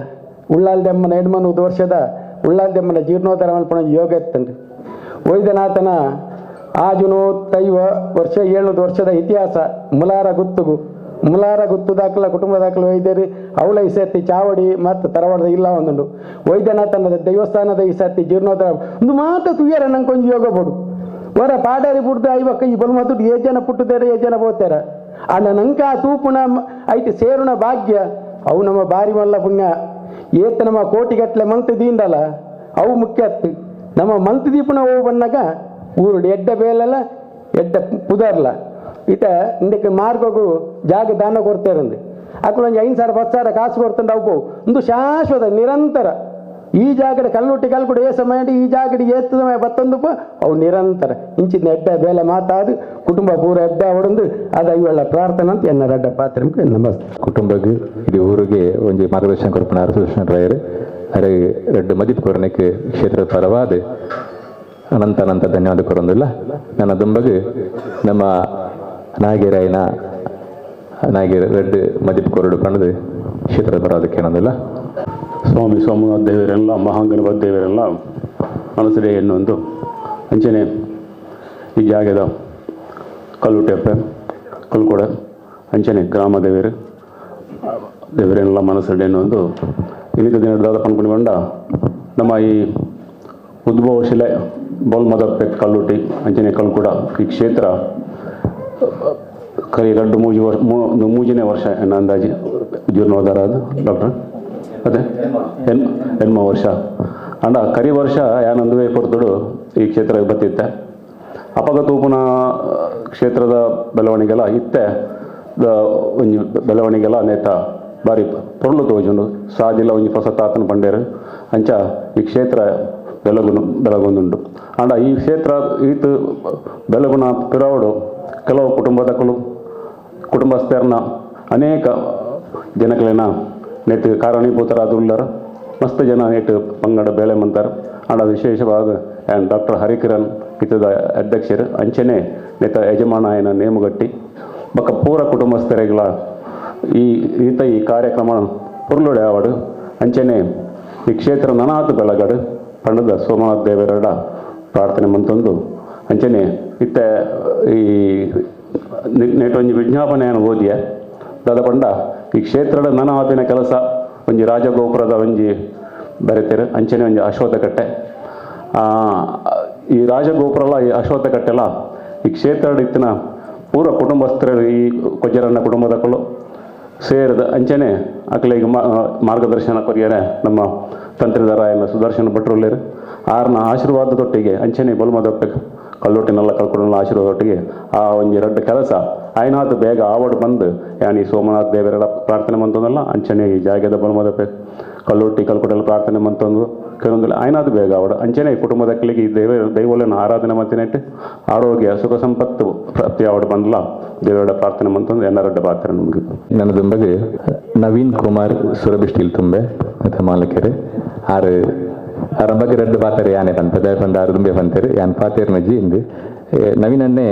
ಉಳ್ಳಾಲ್ದೆಮ್ಮನ ಎಡ್ಮನೂರು ವರ್ಷದ ಉಳ್ಳಾಲ್ದೆಮ್ಮನ ಜೀರ್ಣೋದ್ಧಾರ ಮಲ್ಪಣ ಯೋಗ ಎತ್ತಂಡು ವೈದ್ಯನಾಥನ ಆಜುನೂತ್ತೈವ ವರ್ಷ 700 ವರ್ಷದ ಇತಿಹಾಸ ಮುಲಾರ ಗುತ್ತುಗು ಮುಲಾರ ಗುತ್ತು ದಾಖಲ ಕುಟುಂಬ ದಾಖಲು ವೈದ್ಯರು ಅವಳ ಈ ಸರ್ತಿ ಚಾವಡಿ ಮತ್ತು ತರವಾಡದ ಇಲ್ಲ ಒಂದುಂಡು ವೈದ್ಯನಾಥನ ದೇವಸ್ಥಾನದ ಈ ಸರ್ತಿ ಜೀರ್ಣೋದ್ಧಾರ ಒಂದು ಮಾತ ತುಯ್ಯರ ನಂಗೆ ಕೊಂಚ ಯೋಗ ಬೋಡು ವರ ಪಾಡಾರಿ ಪುಡ್ದು ಐವಕ್ಕ ಈ ಬಲ್ಮ ದುಡ್ಡು ಏ ಜನ ಪುಟ್ಟುತ್ತಾರೆ ಏ ಜನ ಹೋಗ್ತಾರ ಅಣ್ಣ ನಂಗೆ ಆ ತೂಪುಣ ಐತಿ ಸೇರುಣ ಭಾಗ್ಯ ಅವು ನಮ್ಮ ಬಾರಿ ಮಲ್ಲ ಪುಣ್ಯ ಏತ ನಮ್ಮ ಕೋಟಿಗಟ್ಟಲೆ ಮಂತ್ ದೀಂಡಲ್ಲ ಅವು ಮುಖ್ಯ ನಮ್ಮ ಮಂತ್ ದೀಪನ ಹೋಗಿ ಬಂದಾಗ ಊರುಡು ಎಡ್ಡ ಬೇಲಲ್ಲ ಎಡ್ಡ ಪುದರ್ಲ ಇತ ಇಂದಕ್ಕೆ ಮಾರ್ಗಗೂ ಜಾಗ ದಾನ ಕೊಡ್ತಾರಂದು ಅಕ್ಕಳೊಂದು 5,000 10,000 ಕಾಸು ಕೊಡ್ತಂಡು ಅವು ಒಂದು ಶಾಶ್ವತ ನಿರಂತರ ಈ ಜಾಗಡೆ ಕಲ್ಲುಟ್ಟಿ ಕಲ್ಕುಡು ಏ ಸಮಯ ಈ ಜಾಗಡೆ ಏತ್ತು ಸಮಯ ಬತ್ತೊಂದು ಅವು ನಿರಂತರ ಇಂಚಿನ ಎಡ್ಡ ಬೇಲೆ ಮಾತಾದು ಕುಟುಂಬ ಪೂರ ಎಡ್ಡ ಹೊಡೆದು ಅದು ಇವೆಲ್ಲ ಪ್ರಾರ್ಥನೆ ಅಂತ ಎನ್ನ ರಡ್ಡ ಪಾತ್ರ ನಮಸ್ತೆ. ಕುಟುಂಬಕ್ಕೆ ಇಡೀ ಊರಿಗೆ ಒಂದು ಮಾರ್ಗದರ್ಶನ ಕೊರಪಣ ಸುದರ್ಶನ ರಾಯರು ಅರೆ ರೆಡ್ಡು ಮದಿಪು ಕೊರನೆಗೆ ಕ್ಷೇತ್ರದ ಪರವಾದ ಅನಂತ ಅನಂತ ಧನ್ಯವಾದ ಕೊರೊಂದಿಲ್ಲ. ನನ್ನ ದುಂಬಗೆ ನಮ್ಮ ನಾಗೇರಾಯನ ನಾಗೇರ ರೆಡ್ ಮದಿಪು ಕೊರಡು ಪಣದು ಕ್ಷೇತ್ರದ ಪರವಾದಕ್ಕೆ ಏನೊಂದಿಲ್ಲ. ಸ್ವಾಮಿ ಸೋಮನಾಥ ದೇವರೆಲ್ಲ ಮಹಾಂಗಣಪತಿ ದೇವರೆಲ್ಲ ಮನಸ್ಸಡೆ ಎನ್ನೊಂದು ಅಂಚನೆ ಈ ಜಾಗದ ಕಲ್ಲುಟೆಪ್ಪೆ ಕಲ್ಕೊಡ ಅಂಚನೆ ಗ್ರಾಮ ದೇವರು ದೇವರೆಲ್ಲ ಮನಸ್ಸಡೆ ಎನ್ನೊಂದು ಇನ್ನಿತ ದಿನದ ಪನ್ಕೊಂಡು ಬಂಡ ನಮ್ಮ ಈ ಉದ್ಭವ ಶಿಲೆ ಬೋಲ್ಮದಪ್ಪೆ ಕಲ್ಲುಟಿ ಅಂಚನೆ ಕಲ್ಕುಡ ಈ ಕ್ಷೇತ್ರ ಕರಿ ರಡ್ಡು ಮೂಜಿ ವರ್ಷ ಮೂಜನೇ ವರ್ಷ ಎನ್ನ ಅಂದಾಜಿ ಜೀರ್ಣೋದ್ಧಾರ ಅದು ಡಾಕ್ಟ್ರ್ ಅದೇ ಎನ್ಮ ವರ್ಷ ಅಂಡ ಕರಿ ವರ್ಷ ಯಾನಂದುವೆ ಪೊರ್ತುಡು ಈ ಕ್ಷೇತ್ರಕ್ಕೆ ಬತ್ತಿತ್ತೆ ಅಪಗ ತೂಪುನ ಕ್ಷೇತ್ರದ ಬೆಳವಣಿಗೆಲ್ಲ ಇತ್ತೆ ಒಂಜಿ ಬೆಳವಣಿಗೆಲ್ಲ ನೇತ ಬಾರಿ ಪೊರ್ಲು ತೋಜುಂಡು ಸಾದಿಲ್ಲ ಒಂಜಿ ಹೊಸ ತಾತನ ಪಂಡೇರು ಅಂಚ ಈ ಕ್ಷೇತ್ರ ಬೆಳಗುನು ಬೆಳಗೊಂದುಂಡು ಅಂಡ ಈ ಕ್ಷೇತ್ರ ಈತು ಬೆಳಗುನ ಪಿರವಡು ಕೆಲವು ಕುಟುಂಬದಕ್ಕಲು ಕುಟುಂಬಸ್ಥರನ್ನ ಅನೇಕ ಜನಗಳನ್ನ ನೇತು ಕಾರಣೀಭೂತರಾದುಳ್ಳರು ಮಸ್ತ್ ಜನ ನೇಟು ಪಂಗಡ ಬೇಳೆ ಮಂತಾರೆ ಆಂಡ ವಿಶೇಷವಾದ ಆ್ಯಂಡ್ ಡಾಕ್ಟರ್ ಹರಿಕಿರಣ್ ಇತದ ಅಧ್ಯಕ್ಷರು ಅಂಚನೆ ನೇತ ಯಜಮಾನ ಏನ ನೇಮುಗಟ್ಟಿ ಬಕ್ಕ ಪೂರ ಕುಟುಂಬಸ್ಥರಿಗಳ ಈ ಈತ ಈ ಕಾರ್ಯಕ್ರಮ ಪುರ್ಲುಡೆ ಆವಡು ಅಂಚನೆ ಈ ಕ್ಷೇತ್ರ ನನಾತು ಬೆಳಗಡು ಪಂಡದ ಸೋಮನಾಥ ದೇವರಡ ಪ್ರಾರ್ಥನೆ ಮಂತೊಂದು ಅಂಚನೆ ಇತ್ತ ಈ ನೇಟೊಂಜಿ ವಿಜ್ಞಾಪನೆಯನ್ನು ಓದಿಯ ದಾದ ಪಂಡ ಈ ಕ್ಷೇತ್ರದ ನನ ಆಪಿನ ಕೆಲಸ ಒಂಜಿ ರಾಜಗೋಪುರದ ಒಂಜಿ ಬರೆತೇರು ಅಂಚನೆ ಒಂಜಿ ಅಶ್ವತ್ಥಕಟ್ಟೆ ಈ ರಾಜಗೋಪುರಲ ಈ ಅಶ್ವತ್ಥಕಟ್ಟೆಲ ಈ ಕ್ಷೇತ್ರದ ಇತ್ತಿನ ಪೂರ್ವ ಕುಟುಂಬಸ್ಥರು ಈ ಕೊಜ್ಜರನ್ನ ಕುಟುಂಬದಕ್ಕಳು ಸೇರಿದ ಅಂಚನೆ ಅಕ್ಲೆಗ್ ಮಾರ್ಗದರ್ಶನ ಕೊರಿಯರೆ ನಮ್ಮ ತಂತ್ರಿದಾರ ಸುದರ್ಶನ ಭಟ್ರುಳ್ಳೇರು ಆರ್ನ ಆಶೀರ್ವಾದದೊಟ್ಟಿಗೆ ಅಂಚನೆ ಬಲ್ಮದೊಟ್ಟೆ ಕಲ್ಲೊಟ್ಟಿನೆಲ್ಲ ಕಲ್ಕೊಂಡೆಲ್ಲ ಆಶೀರ್ವಾದೊಟ್ಟಿಗೆ ಆ ಒಂಜಿ ರಡ್ಡು ಕೆಲಸ ಆಯ್ನಾತು ಬೇಗ ಆವಡ್ ಬಂದು ಯಾನಿ ಸೋಮನಾಥ ದೇವರೆಲ್ಲ ಪ್ರಾರ್ಥನೆ ಮಂತಂದಲ್ಲ ಅಂಚನೆ ಈ ಜಾಗದ ಬಲ್ಮದಪ್ಪೆ ಕಲ್ಲೊಟ್ಟಿ ಕಲ್ಕೊಟ್ಟೆಲ್ಲ ಪ್ರಾರ್ಥನೆ ಮಂತಂದು ಕೆಲವೊಂದಿಲ್ಲ ಆಯ್ನಾತು ಬೇಗ ಆವಡು ಅಂಚನೆ ಕುಟುಂಬದ ಕಲಿಗೆ ಈ ದೈವಗಳನ್ನು ಆರಾಧನೆ ಮಂತಿನೆಟ್ಟು ಆರೋಗ್ಯ ಸುಖ ಸಂಪತ್ತು ಪ್ರಾಪ್ತಿ ಆವಡ್ ಬಂದಲ ದೇವರ ಪ್ರಾರ್ಥನೆ ಮಂತಂದು ಎಲ್ಲರಡ್ಡ ಪ್ರಾರ್ಥನೆ ನಮಗೆ. ನನ್ನ ದುಂಬಗೆ ನವೀನ್ ಕುಮಾರ್ ಸುರಭಿ ಸ್ಟೀಲ್ ತುಂಬೆ ಮತ್ತು ಮಾಲಕರು ಆರು ಆರ ಬಗ್ಗೆ ರಡ್ಡು ಪಾತಾರೆ ಯಾನೆ ಪನ್ಪೆ ಪಂಡ ಆರು ದುಂಬೆ ಪಂತೇರು ಯಾನ್ ಪಾತೇರ್ ಮಜ್ಜಿ ಇಂದು ನವೀನನ್ನೇ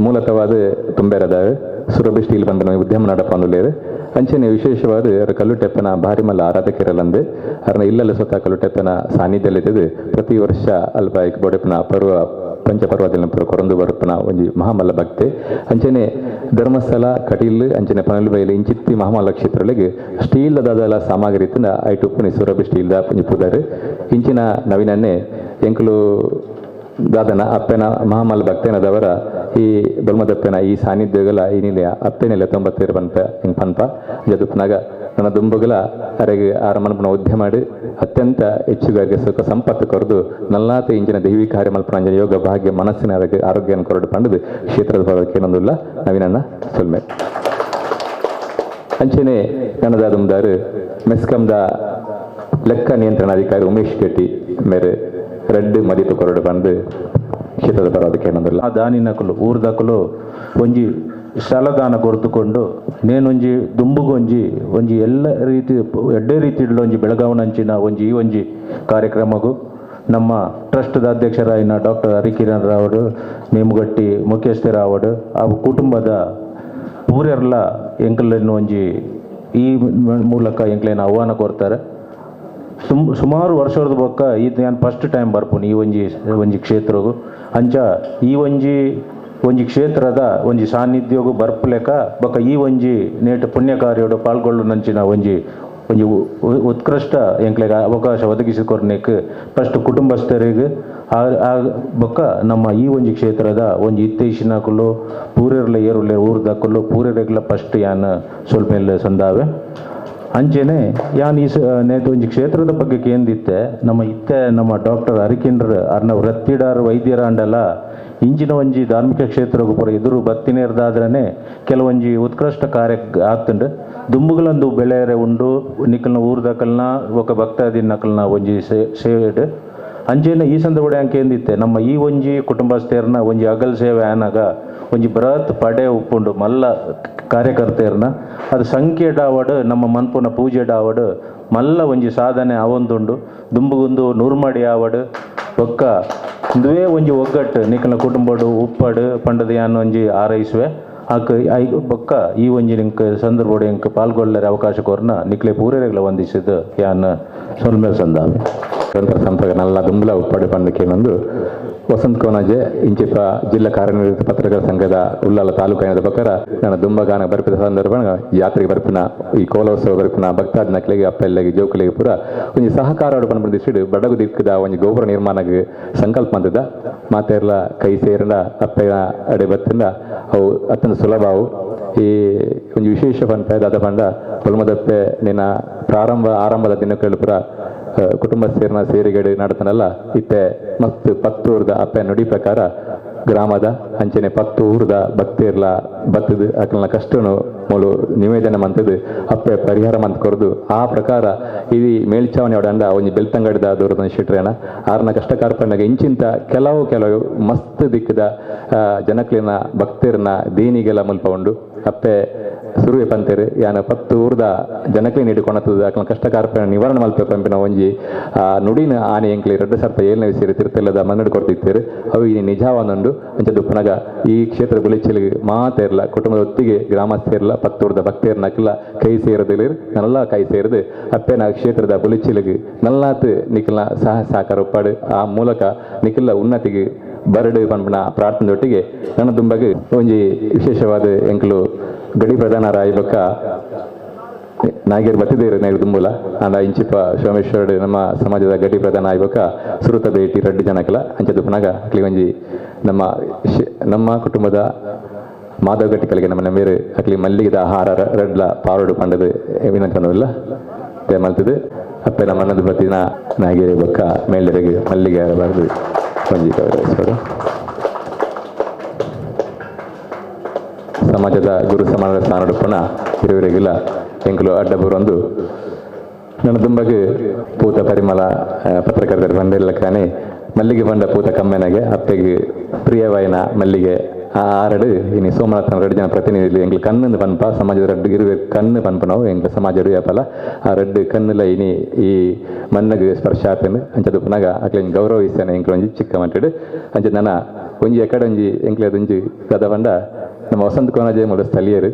ಮೂಲತವಾದ ತುಂಬೆರದಾವೆ ಸುರಭಿ ಸ್ಟೀಲ್ ಪಂಪನ ಉದ್ಯಮ ನಡಪಂದುಲೇರು ಅಂಚನೆ ವಿಶೇಷವಾದ ಕಲ್ಲುಟೆಪ್ಪನ ಭಾರಿ ಮಲ್ಲ ಆರಾಧಕರಲ್ಲಂದು ಅರನ ಇಲ್ಲಲ್ಲ ಸ್ವತಃ ಕಲ್ಲುಟೆಪ್ಪನ ಸಾನ್ನಿಧ್ಯಲ್ಲಿದ್ದು ಪ್ರತಿ ವರ್ಷ ಅಲ್ಪ ಬೊಡೆಪನ ಪರ್ವ ಪಂಚಪರ್ವದಲ್ಲಿ ಕೊರಂದು ಬರುಪನ ಒಂಜಿ ಮಹಾಮಲ್ಲ ಭಕ್ತೆ ಅಂಚನೆ ಧರ್ಮಸ್ಥಳ ಕಟೀಲ್ ಅಂಚನೆ ಪನಲುಬೈಲು ಇಂಚಿತ್ತಿ ಮಹಾಮಲ್ಲ ಕ್ಷೇತ್ರಗಳಿಗೆ ಸ್ಟೀಲ್ ದಾದಲ ಸಾಮಗ್ರಿ ಇತ್ತಿನ ಐಟುಪ್ಪುನಿ ಸುರಭಿ ಸ್ಟೀಲ್ದ ಒಂಜಿ ಪುದರ್ ಇಂಚಿನ ನವೀನನ್ನೇ ಎಂಕುಲು ದಾದನ ಅಪ್ಪೆನ ಮಹಾಮಲ್ಲ ಭಕ್ತೇನದವರ ಈ ಬೊಲ್ಮದಪ್ಪೆನ ಈ ಸಾನ್ನಿಧ್ಯಗಳ ಈ ನಿಲೆಯ ಅಪ್ಪೆನೆಲೆ 97 ಪನ್ಪ ಹಿಂಗೆ ಪನ್ಪ ಜದುಪ್ನಾಗ ನನ್ನ ದುಂಬುಗಳ ಅರೆಗೆ ಆರ ಮನಪನ ಉದ್ಯಮ ಮಾಡಿ ಅತ್ಯಂತ ಹೆಚ್ಚುಗಾರಿಗೆ ಸುಖ ಸಂಪತ್ತು ಕೊರದು ನಲ್ಲಾತ ಇಂಚಿನ ದೈವಿ ಕಾರ್ಯ ಮಲ್ಪನ ಯೋಗ ಭಾಗ್ಯ ಮನಸ್ಸಿನ ಆರೋಗ್ಯವನ್ನು ಕೊರಡು ಪಂಡದು ಕ್ಷೇತ್ರದ ಭಾಗಕ್ಕೆ ಏನೊಂದಿಲ್ಲ ನವೀನನ್ನ ಸೊಲ್ಮೆ. ಅಂಚನೆ ನನ್ನದಾದುಂದಾರು ಮೆಸ್ಕಂದ ಲೆಕ್ಕ ನಿಯಂತ್ರಣಾಧಿಕಾರಿ ಉಮೇಶ್ ಶೆಟ್ಟಿ ಮೇರೆ ರೆಡ್ ಮದಿಪು ಕೊರಡು ಬಂದು ಕ್ಷೇತ್ರದ ಪರವಾದಕ್ಕೆ ಏನೊಂದಿಲ್ಲ. ದಾನಿನಕಲು ಊರ್ದಕಲು ಒಂಜಿ ಸ್ಥಳದಾನ ಕೊರತುಕೊಂಡು ನೇನೊಂಜಿ ದುಂಬುಗೊಂಜಿ ಒಂಜಿ ಎಲ್ಲ ರೀತಿ ಎಡ್ಡೆ ರೀತಿ ಒಂಜಿ ಬೆಳಗಾವನಂಚಿನ ಒಂಜಿ ಈ ಒಂಜಿ ಕಾರ್ಯಕ್ರಮಗೂ ನಮ್ಮ ಟ್ರಸ್ಟ್ದ ಅಧ್ಯಕ್ಷರಾಯಿನ ಡಾಕ್ಟರ್ ಹರಿಕಿರಣ್ ರಾವಡು ನೇಮುಗಟ್ಟಿ ಮುಖ್ಯಸ್ಥರಾವಡು ಆ ಕುಟುಂಬದ ಪೂರೆರ್ಲ ಎಂಕಲನ್ನು ಒಂಜಿ ಈ ಮೂಲಕ ಎಂಕ್ಲೇನ ಆಹ್ವಾನ ಕೊರ್ತಾರೆ. ಸುಮಾರು ವರ್ಷದ ಬೊಕ್ಕ ಈ ನಾನು ಫಸ್ಟ್ ಟೈಮ್ ಬರ್ಪುನಿ ಈ ಒಂಜಿ ಒಂಜಿ ಕ್ಷೇತ್ರಗೂ ಅಂಚ ಈ ಒಂಜಿ ಒಂಜಿ ಕ್ಷೇತ್ರದ ಒಂಜಿ ಸಾನ್ನಿಧ್ಯಗೂ ಬರ್ಪುಲೆಕ ಬೊಕ್ಕ ಈ ಒಂಜಿ ನೇಟ ಪುಣ್ಯ ಕಾರ್ಯಡು ಪಾಲ್ಗೊಳ್ಳುನಂಚಿನ ಒಂಜಿ ಒಂಜಿ ಉತ್ಕೃಷ್ಟ ಎಂಕ್ಲೆಗ್ ಅವಕಾಶ ಒದಗಿಸಿಕೊರ್ನೇಕ್ ಫಸ್ಟ್ ಕುಟುಂಬಸ್ಥರಿಗೆ ಆ ಬೊಕ್ಕ ನಮ್ಮ ಈ ಒಂಜಿ ಕ್ಷೇತ್ರದ ಒಂಜಿ ಇತ್ತೈಶಿನಕುಲು ಪೂರೆರ್ಲ ಏರುಲೆ ಊರ್ದಕುಲು ಪೂರೆರೆಗ್ಲ ಫಸ್ಟ್ ಯಾನ್ ಸ್ವಲ್ಪ ಸಂದಾವೆ. ಅಂಚೆನೆ ಯಾನ್ ಈ ನೇತ ಒಂಜಿ ಕ್ಷೇತ್ರದ ಬಗ್ಗೆ ಕೇಂದಿತ್ತೆ ನಮ್ಮ ಇತ್ತೆ ನಮ್ಮ ಡಾಕ್ಟರ್ ಹರಿಕಿಂಡ್ರ ಅರ್ನ ವೃತ್ತಿಡಾರ್ ವೈದ್ಯರ ಅಂಡಲ ಇಂಚಿನ ಒಂಜಿ ಧಾರ್ಮಿಕ ಕ್ಷೇತ್ರಗೂ ಪೂರ ಎದುರು ಬತ್ತಿನೇರ್ದಾದ್ರೇ ಕೆಲವೊಂಜಿ ಉತ್ಕೃಷ್ಟ ಕಾರ್ಯ ಆತುಂಡು. ದುಂಬುಗಳೊಂದು ಬೆಳೆಯರೆ ಉಂಡು ನಿಕಲ್ನ ಊರ್ದಕಲ್ನ ఒక ಭಕ್ತಾದಿನಕಲ್ನ ಒಂಜಿ ಸೇವೆಡ್. ಅಂಚೆನೆ ಈ ಸಂದರ್ಭ ಕೇಂದಿತ್ತೆ ನಮ್ಮ ಈ ಒಂಜಿ ಕುಟುಂಬಸ್ಥೇರ್ನ ಒಂಜಿ ಅಗಲ್ ಸೇವೆ ಆನಾಗ ಒಂಜಿ ಬೃಹತ್ ಪಡೆ ಉಪ್ಪುಂಡು ಮಲ್ಲ ಕಾರ್ಯಕರ್ತೆಯರ್ನ ಅದು ಸಂಖ್ಯೆ ಡಾವಡು ನಮ್ಮ ಮನ್ಪುನ ಪೂಜೆ ಡಾವಡು ಮಲ್ಲ ಒಂಜಿ ಸಾಧನೆ ಅವೊಂದುಂಡು. ದುಂಬುಗುಂದು ನೂರ್ಮಡಿ ಆವಡು ಒಕ್ಕ ಇಂದುವೇ ಒಂಜಿ ಒಗ್ಗಟ್ಟು ನಿಕಲ್ನ ಕುಟುಂಬಡು ಉಪ್ಪಡು ಪಂಡದ ಯಾನ್ ಒಂಜಿ ಆರೈಸುವೆ ಆಕ I ಬೊಕ್ಕ ಈ ಒಂಜಿ ನಿಂಕ್ ಸಂದರ್ಭಡು ಎಂಕ್ ಪಾಲ್ಗೊಳ್ಳರೆ ಅವಕಾಶ ಕೋರ್ನ ನಿಕ್ಲೆ ಪೂರೆರೆಗ್ಲ ವಂದಿಸಿದ ಯಾನ್ ಸೊಲ್ಮೇಲ್ ಸಂದಾವೆ. ನಿರಂತರ ಸಂಪರ್ಕ ನಲ್ಲ ದುಂಬುಲ ಉಪ್ಪಡು ಪಂಡಕೇನೊಂದು ವಸಂತ ಕೋನಾಜೆ ಇಂಚಿಪ ಜಿಲ್ಲಾ ಕಾರ್ಯನಿರತ ಪತ್ರಕರ್ತರ ಸಂಘದ ಉಲ್ಲಾಲ ತಾಲೂಕಿನ ಪ್ರಕಾರ ನನ್ನ ದುಂಬಗಾನ ಬರ್ಪಿದ ಸಂದರ್ಭ ಯಾತ್ರೆಗೆ ಬರ್ಪಿನ ಈ ಕೋಲೋತ್ಸವ ಬರ್ಪಿನ ಭಕ್ತಾದಿ ನಕ್ಲಿಗೆ ಅಪ್ಪೆಲ್ಲಗೆ ಜೋಕುಲಿಗೆ ಪೂರ ಒಂಜಿ ಸಹಕಾರ ಪಂಡ ಬಡಗು ದಿಕ್ಕದ ಒಂಜಿ ಗೋಪುರ ನಿರ್ಮಾಣಕ್ಕೆ ಸಂಕಲ್ಪ ಅಂತದ ಮಾತೆರ್ಲ ಕೈ ಸೇರಿದ ಅಪ್ಪೆನ ಅಡೆ ಬತ್ತಿಂದ ಅವು ಅತ್ಯಂತ ಸುಲಭ ಅವು. ಈ ಒಂಜಿ ವಿಶೇಷ ಪನ್ಪೆ ದಾದ ಪಂಡ ಪೊಲ್ಮದಪ್ಪೆ ನಿನ್ನ ಆರಂಭದ ದಿನಕ್ಕೂ ಪೂರ ಕುಟುಂಬ ಸೇರಿನ ಸೇರಿಗಡೆ ನಡತನಲ್ಲ ಇತ್ತೆ ಮಸ್ತ್ ಪತ್ತೂರ್ದ ಅಪ್ಪೆ ನುಡಿ ಪ್ರಕಾರ ಗ್ರಾಮದ ಅಂಚನೆ ಪತ್ತೂರ್ದ ಭಕ್ತಿರ್ಲ ಬತ್ತದ ಅಕಲ್ನ ಕಷ್ಟನು ಮೂಲು ನಿವೇದನೆ ಮಂತದ್ದು ಅಪ್ಪೆ ಪರಿಹಾರ ಮಂತ್ ಕೊರದು ಆ ಪ್ರಕಾರ ಇದು ಮೇಲ್ಛಾವಣಿ ಒಡಂಡ ಒಂಜಿ ಬೆಳ್ತಂಗಡಿದ ದೂರದ ಶೆಟ್ರೇನ ಆರ್ನ ಕಷ್ಟ ಕಾರ್ಪಣ್ಣಗ ಇಂಚಿಂತ ಕೆಲವು ಕೆಲವು ಮಸ್ತ್ ದಿಕ್ಕದ ಜನಕ್ಲಿನ ಭಕ್ತಿರ್ನ ದೇನಿಗೆಲ್ಲ ಮುಲ್ಪ ಉಂಡು. ಅಪ್ಪೆ ಸುರುವೆ ಪಂತೇರು ಯಾನ ಪತ್ತೂರ್ದ ಜನಕ್ಲಿ ನೀಡಿಕೊಣತದ ಅಕಲ್ನ ಕಷ್ಟ ಕಾರ್ಪಣ್ಯ ನಿವಾರಣೆ ಮಲ್ಪ ಪಂಪಿನ ಒಂಜಿ ನುಡಿನ ಆನೆ ಎಂಕ್ಲಿ 2007 ಸೇರಿ ತಿರುತೆಲ್ಲದ ಮನ್ನಡು ಕೊಡ್ತಿತ್ತೇರು ಅವು ಈ ನಿಜವಾನೊಂಡು ಅಂಚ ದುಪ್ಪನಗ ಈ ಕ್ಷೇತ್ರ ಬುಲೆಚ್ಚಲಿಗೆ ಮಾತೇರ್ಲ ಕುಟುಂಬದ ಒತ್ತಿಗೆ ಗ್ರಾಮಸ್ಥೇರ್ಲ ಪತ್ತೂರ್ದ ಭಕ್ತೇರ್ನಕ್ಲ ಕೈ ಸೇರದಿಲ್ಲ ನಲ್ಲ ಕೈ ಸೇರಿದು ಅಪ್ಪೆನ ಕ್ಷೇತ್ರದ ಬುಲೆಚ್ಚಲಿಗೆ ನಲ್ಲಾತ್ ನಿಖಲ್ನ ಸಹ ಸಹಕಾರ ಒಪ್ಪಾಡು ಆ ಮೂಲಕ ನಿಖಿಲ ಉನ್ನತಿಗೆ ಬರಡು ಪಂಪನ ಪ್ರಾರ್ಥನೆಯೊಟ್ಟಿಗೆ ನನ್ನ ದುಂಬಗೆ ಒಂಜಿ ವಿಶೇಷವಾದ ಎಂಕಲು ಗಡಿ ಪ್ರಧಾನ ರಾಯಬಕ್ಕ ನಾಗೇರ್ ಬತ್ತಿದೇರು ನೇರು ದುಂಬುಲ ಅಂದ ಇಂಚಿಪ ಸೋಮೇಶ್ವರ ನಮ್ಮ ಸಮಾಜದ ಗಡಿ ಪ್ರಧಾನ ಆಯ್ಬಕ್ಕ ಸುರುತ ಭೇಟಿ ರಡ್ಡು ಜನಕಲ ಅಂಚ ದುಪ್ಪನಾಗ ಅಕ್ಲಿ ಒಂಜಿ ನಮ್ಮ ನಮ್ಮ ಕುಟುಂಬದ ಮಾಧವ ಗಟ್ಟಿಕಲಿಗೆ ನಮ್ಮ ಮೇರು ಅಕ್ಲಿ ಮಲ್ಲಿಗೆದ ಆಹಾರ ರಡ್ಲ ಪಾರೋಡು ಪಂಡದು ವಿನಂತಿ ಮಲ್ತದು ಅಪ್ಪೆ ನಮ್ಮ ಅನ್ನದ ಬತ್ತಿನ ನಾಗೇರಿ ಬಕ್ಕ ಮೇಲೆರೆಗೆ ಮಲ್ಲಿಗೆ ಬಾರದು ಒಂಜಿ ಗೌರವಿಸೋಡು. ಸಮಾಜದ ಗುರು ಸಮಾನದ ಸ್ಥಾನಡುಪ್ಪಣ ಇರುವರೆಗಿಲ್ಲ ಎಂಕಲು ಅಡ್ಡಬೂರೊಂದು ನನ್ನ ದುಂಬಗೆ ಪೂತ ಪರಿಮಳ ಪತ್ರಕರ್ತರು ಬಂದಿರಲಕ್ಕಾನೆ ಮಲ್ಲಿಗೆ ಬಂಡ ಪೂತ ಕಮ್ಮೆನಗೆ ಅಪ್ಪೆಗೆ ಪ್ರಿಯವಾಯಿನ ಮಲ್ಲಿಗೆ ಆ ಆರಡು ಇನಿ ಸೋಮನಾಥನ ರಡ್ಡು ಜನ ಪ್ರತಿನಿಧಿ ಎಂಗ್ಲ ಕಣ್ಣು ಪನ್ಪ ಸಮಾಜದ ರಡ್ಡು ಇರುವೆ ಕಣ್ಣು ಪನ್ಪನವು ಎಂಗ್ಲ ಸಮಾಜ ಯಾಪಲ ಆ ರಡ್ಡು ಕಣ್ಣುಲ ಇನಿ ಈ ಮಣ್ಣಗೆ ಸ್ಪರ್ಶ ಆತನು ಅಂಚದ ಪುನಗ ಅಕ್ಲೆ ಗೌರವಿಸ್ತಾನೆ ಎಂಕ್ಲ ಒಂಜಿ ಚಿಕ್ಕ ಮಟ್ಟಿಡು ಅಂಚ ನನ್ನ ಒಂಜಿ ಎಕಡೆ ಒಂಜಿ ಎಂಕ್ಲೆ ಒಂಜಿ ಕದ ಪಂಡ ನಮ್ಮ ವಸಂತ ಕೋನಾಜೆ ಮೂಲ ಸ್ಥಳೀಯರು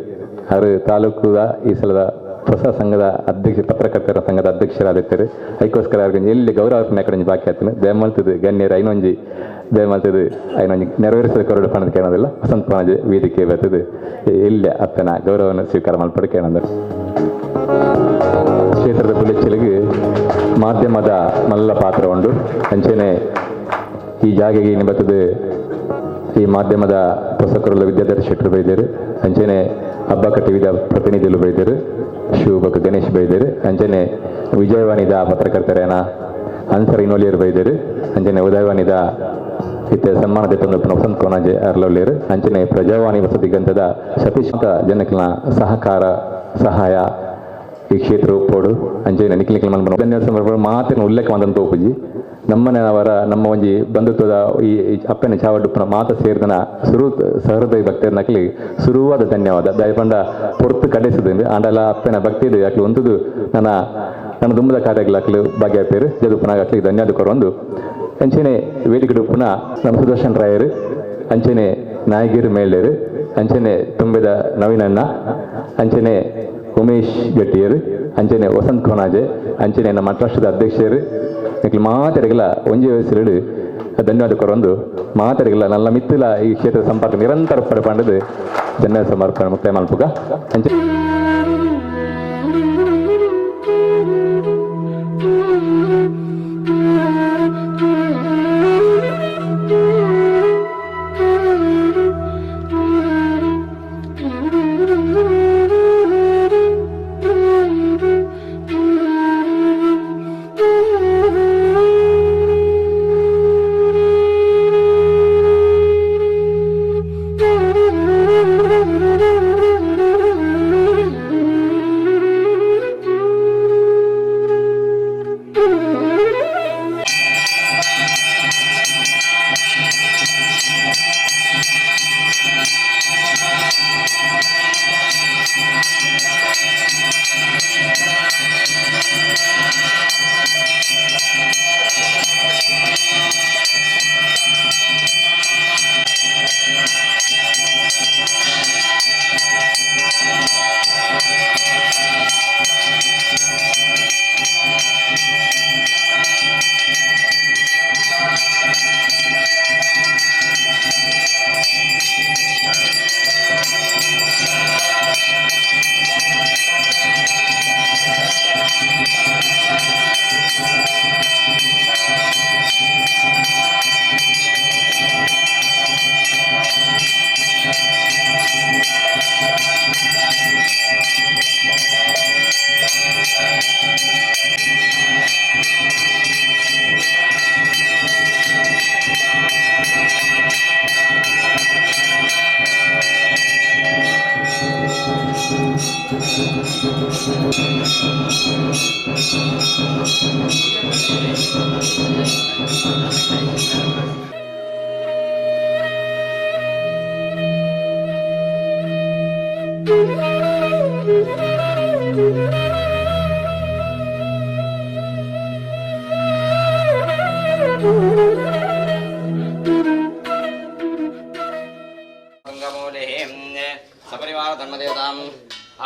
ಅವರು ತಾಲೂಕುದ ಈ ಸಲದ ಹೊಸ ಸಂಘದ ಅಧ್ಯಕ್ಷ ಪತ್ರಕರ್ತರ ಸಂಘದ ಅಧ್ಯಕ್ಷರಾದಿರ್ತಾರೆ. ಅದಕ್ಕೋಸ್ಕರ ಅವ್ರಿಗೆ ಎಲ್ಲಿ ಗೌರವ ಅರ್ಪಣೆ ಕಡೆ ಬಾಕಿ ಆಗ್ತಾನೆ ದಯಮಾಲ್ತದ್ದು ಗಣ್ಯರು ಐನೊಂಜಿ ದಯಮಾಲ್ತದ್ದು ಐನೊಂಜಿ ನೆರವೇರಿಸಿದ ಕೊರಡು ಪಣದ ಕೇಳೋದಿಲ್ಲ ವಸಂತ ಕೋನಾಜೆ ವೇದಿಕೆ ಬರ್ತದೆ ಎಲ್ಲಿ ಅಪ್ಪನ ಗೌರವವನ್ನು ಸ್ವೀಕಾರ ಮಲ್ಪಡ ಕೇಳಂದ್ರೆ ಕ್ಷೇತ್ರದ ಬುಲೆಚ್ಚಲಿಗೆ ಮಾಧ್ಯಮದ ಮಲ್ಲ ಪಾತ್ರ ಉಂಡು. ಅಂಚೆನೆ ಈ ಜಾಗೆಗೆ ಬರ್ತದೆ ಈ ಮಾಧ್ಯಮದ ಪುಸ್ತಕರುള്ള ವಿದ್ಯಾಧರ ಶೆಟ್ಟರು ಬೈದರು, ಅಂಚೆನೆ ಹಬ್ಬ ಟಿವಿದ ಪ್ರತಿನಿಧಿಗಳು ಬೈದರು, ಶಿವಬಕ್ಕ ಗಣೇಶ್ ಬೈದರು, ಅಂಚೆನೆ ವಿಜಯವಾಣಿದ ಪತ್ರಕರ್ತರೇನ ಅನ್ಸರ್ ಇನ್ನೊಲಿಯರು ಬೈದರು, ಅಂಚೆನೆ ಉದಯವಾಣಿದ ಇತ್ತ ಸನ್ಮಾನದ ವಸಂತ ಕೋನಾಜೆ ಅರ್ಲೊಲಿಯರು, ಅಂಚೆನೆ ಪ್ರಜಾವಾಣಿ ವಸತಿ ಗ್ರಂಥದ ಸತೀಶ್ ಜನಕ್ಲ ಸಹಕಾರ ಸಹಾಯ ಈ ಕ್ಷೇತ್ರ ಒಪ್ಪೋಡು ಅಂಚೆನೆ ನಿಖಿಲ್ ನಿಖಿಲ್ ಮನ್ಮನ ಮಾತಿನ ಉಲ್ಲೇಖ ಮಂದಂತ ಒಪ್ಪುಜಿ ನಮ್ಮನೆ ಅವರ ನಮ್ಮ ಒಂಜಿ ಬಂಧುತ್ವದ ಈ ಅಪ್ಪನ ಚಾವಡುಪ್ಪನ ಮಾತ ಸೇರಿದನ ಸುರು ಸಹೃದಯ ಭಕ್ತರ ನಕಲಿ ಸುರುವಾದ ಧನ್ಯವಾದ ದಯಪಂಡ ಪೊರ್ತು ಕಡೆಸಿದ ಆಂಡಲ ಅಪ್ಪನ ಭಕ್ತಿ ಇದೆ ಯಾಕೆ ಒಂದುದು ನನ್ನ ನನ್ನ ದುಂಬದ ಕಾರ್ಯಗಳ ಅಕ್ಲು ಭಾಗ್ಯ ಪೇರು ಜದುಪನಾಗ ಅಕ್ಲಿಗೆ ಧನ್ಯವಾದ ಕೊರೊಂದು ಅಂಚೆನೆ ವೇದಿಕೆ ಡುಪ್ಪುನ ನಮ್ಮ ಸುದರ್ಶನ್ ರಾಯರು, ಅಂಚೆನೆ ನಾಯಗಿರ್ ಮೇಲೇರು, ಅಂಚೆನೆ ತುಂಬಿದ ನವೀನಣ್ಣ, ಅಂಚೆನೆ ಉಮೇಶ್ ಗಟ್ಟಿಯರು, ಅಂಚೆನೆ ವಸಂತ್ ಕೋನಾಜೆ, ಅಂಚೆನೆ ನಮ್ಮ ಟ್ರಸ್ಟ್ದ ಅಧ್ಯಕ್ಷರು ನಿಖಿಲ್ ಮಾತಾಡಿಗಳ ಒಂಜಿ ವಯಸ್ಸಿಡು ಧನ್ಯವಾದ ಕೊರೊಂದು ಮಾತಾಡಿಗಳ ನನ್ನ ಮಿತ್ತಿಲ ಈ ಕ್ಷೇತ್ರದ ಸಂಪರ್ಕ ನಿರಂತರ ಪಡೆಪಂಡದು ಧನ್ಯವಾದ ಸಮರ್ಪಣೆ ಮುಕ್ತಾಯ ಮಲ್ಪುಗ ಅಂಚೆ.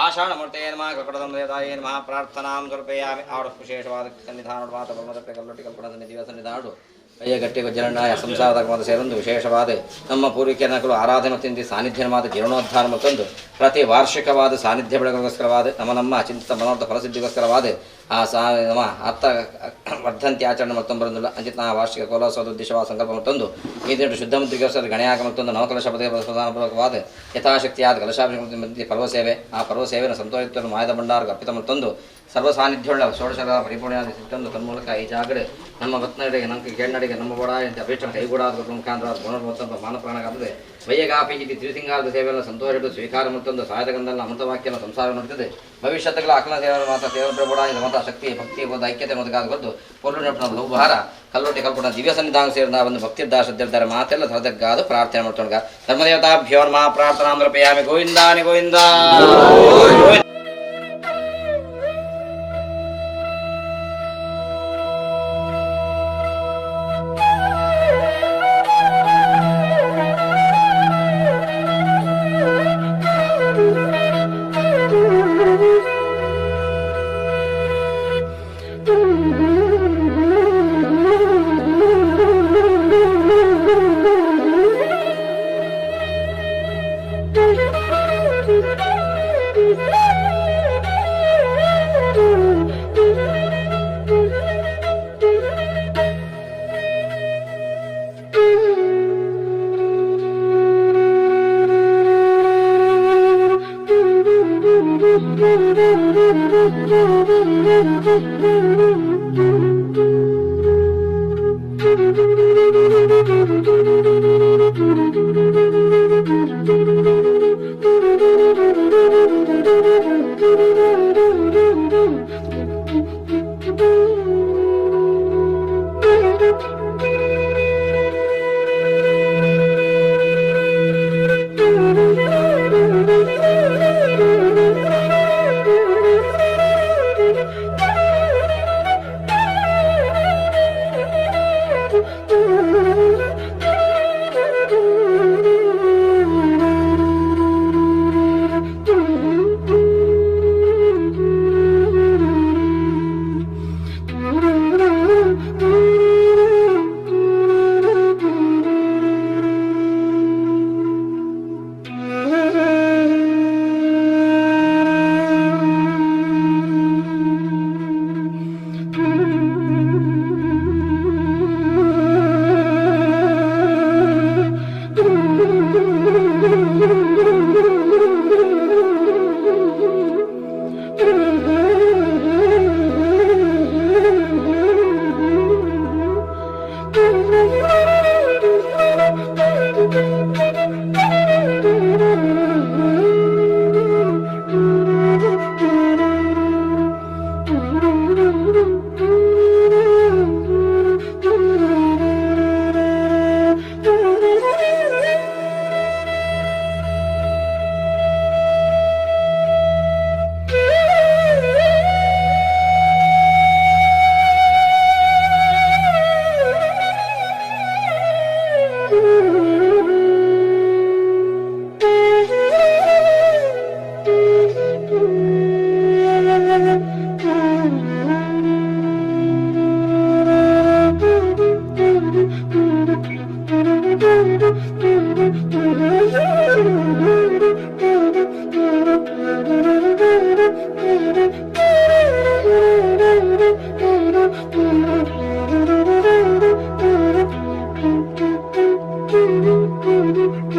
आषाढ़मूर्तये नमः, कल्पटधर्मदेवतायै नमः। प्रार्थनां समर्पयामि। आडुषेषवाद सन्निधानवाद ब्रह्मदत्ते ಕಲ್ಲೊಟ್ಟಿ ಕಲ್ಪಣ ಸನ್ನಿಧಿವ ಸನ್ನಿಧಾನಡು ಕೈಯ ಗಟ್ಟಿ ಗೊಜ್ಜರಣ್ಣಾಯ ಸಂಸಾರದ ಕರ್ಮದ ಸೇರೊಂದು ವಿಶೇಷವಾದ ನಮ್ಮ ಪೂರ್ವಿಕರನಗಳು ಆರಾಧನೆ ಮತ್ತು ಸಾನ್ನಿಧ್ಯವಾದ ಜೀರ್ಣೋದ್ಧಾರ ಮತ್ತೊಂದು ಪ್ರತಿ ವಾರ್ಷಿಕವಾದ ಸಾನ್ನಿಧ್ಯ ಬೆಳಗೋಸ್ಕರವಾದ ನಮ್ಮ ನಮ್ಮ ಅಚಿಂತ ಮನೋರ್ಥ ಫಲಸಿದ್ಧಿಗೋಸ್ಕರವಾದ ಆ ಸಾ ನಮ್ಮ ಅತ್ತ ವರ್ಧಂತಿ ಆಚರಣೆ ಮತ್ತೊಂಬರಂದುಲ್ಲ ಅಂಚಿತ ವಾರ್ಷಿಕ ಕೋಲೋತ್ಸವದ ಉದ್ದೇಶವಾದ ಸಂಕಲ್ಪ ಮತ್ತೊಂದು ಈ ದಿನ ಶುದ್ಧ ಮುದ್ರಿಗೋಸ್ಕರ ಗಣಯಾಗ ಮತ್ತೊಂದು ನವಕಲಶ ಪದಾಪೂರ್ವಕವಾದ ಯಥಾಶಕ್ತಿಯಾದ ಕಲಶಾಭಿಷೇಕ ಪರ್ವ ಸೇವೆ ಆ ಪರ್ವ ಸೇವೆಯನ್ನು ಸಂತೋಷಿತ ಮಾಯದ ಭಂಡಾರ ಅರ್ಪಿತ ಮತ್ತೊಂದು ಸರ್ವ ಸಾನ್ನಿಧ್ಯವುಳ್ಳ ಷೋಡಶದ ಪರಿಪೂರ್ಣ ಸಿದ್ಧಂದು ತನ್ಮೂಲಕ ಈ ಜಾಗಡೆ ನಮ್ಮ ಭಕ್ತನಡೆಗೆ ನಮ್ಮ ಕೇಳ್ನಡೆಗೆ ನಮ್ಮ ಬಡ ಅಭೀಷ್ಟ ಕೈಗೂಡಾದ ಮುಖಾಂತರ ಗುಣವಂತ ಮಾನಪ್ರಾಣಗಾತ್ತದೆ ವೈಯಗಾಪಿ ಇದು ತಿರುಸಿಂಗಾರದ ಸೇವೆಯನ್ನು ಸಂತೋಷ ಸ್ವೀಕಾರ ಮತ್ತೊಂದು ಸಹಾಯಕಂದಲ್ಲ ಅಮೃತವಾಕ್ಯನ ಸಂಸಾರ ನೋಡುತ್ತದೆ ಭವಿಷ್ಯತ್ತುಗಳ ಅಕಲ ಸೇವೆ ಮಾತ್ರ ಸೇವೆ ಬಡ ಇದು ಮಾತ್ರ ಶಕ್ತಿ ಭಕ್ತಿ ಒಂದು ಐಕ್ಯತೆ ಮೊದಲಾದ ಗೊತ್ತು ಪೊಲ್ಲು ನೆಪನ ಬಹುಭಾರ ಕಲ್ಲೊಟ್ಟಿ ಕಲ್ಪುಣ ದಿವ್ಯ ಸನ್ನಿಧಾನ ಸೇರಿದ ಒಂದು ಭಕ್ತಿ ಶ್ರದ್ಧೆರ್ತಾರೆ ಮಾತೆಲ್ಲ ಸದಗ್ಗಾದು ಪ್ರಾರ್ಥನೆ ಮಾಡ್ತೊಂಡ ಧರ್ಮದೇವತಾಭ್ಯೋ ನಮಃ ಪ್ರಾರ್ಥನಾ ಸಮರ್ಪಯಾಮಿ. ಗೋವಿಂದಾನಿ ಗೋವಿಂದ.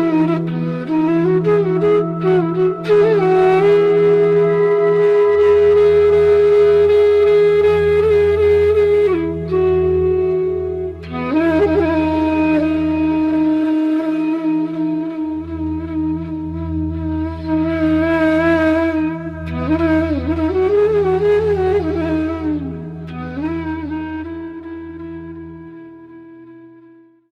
Thank you.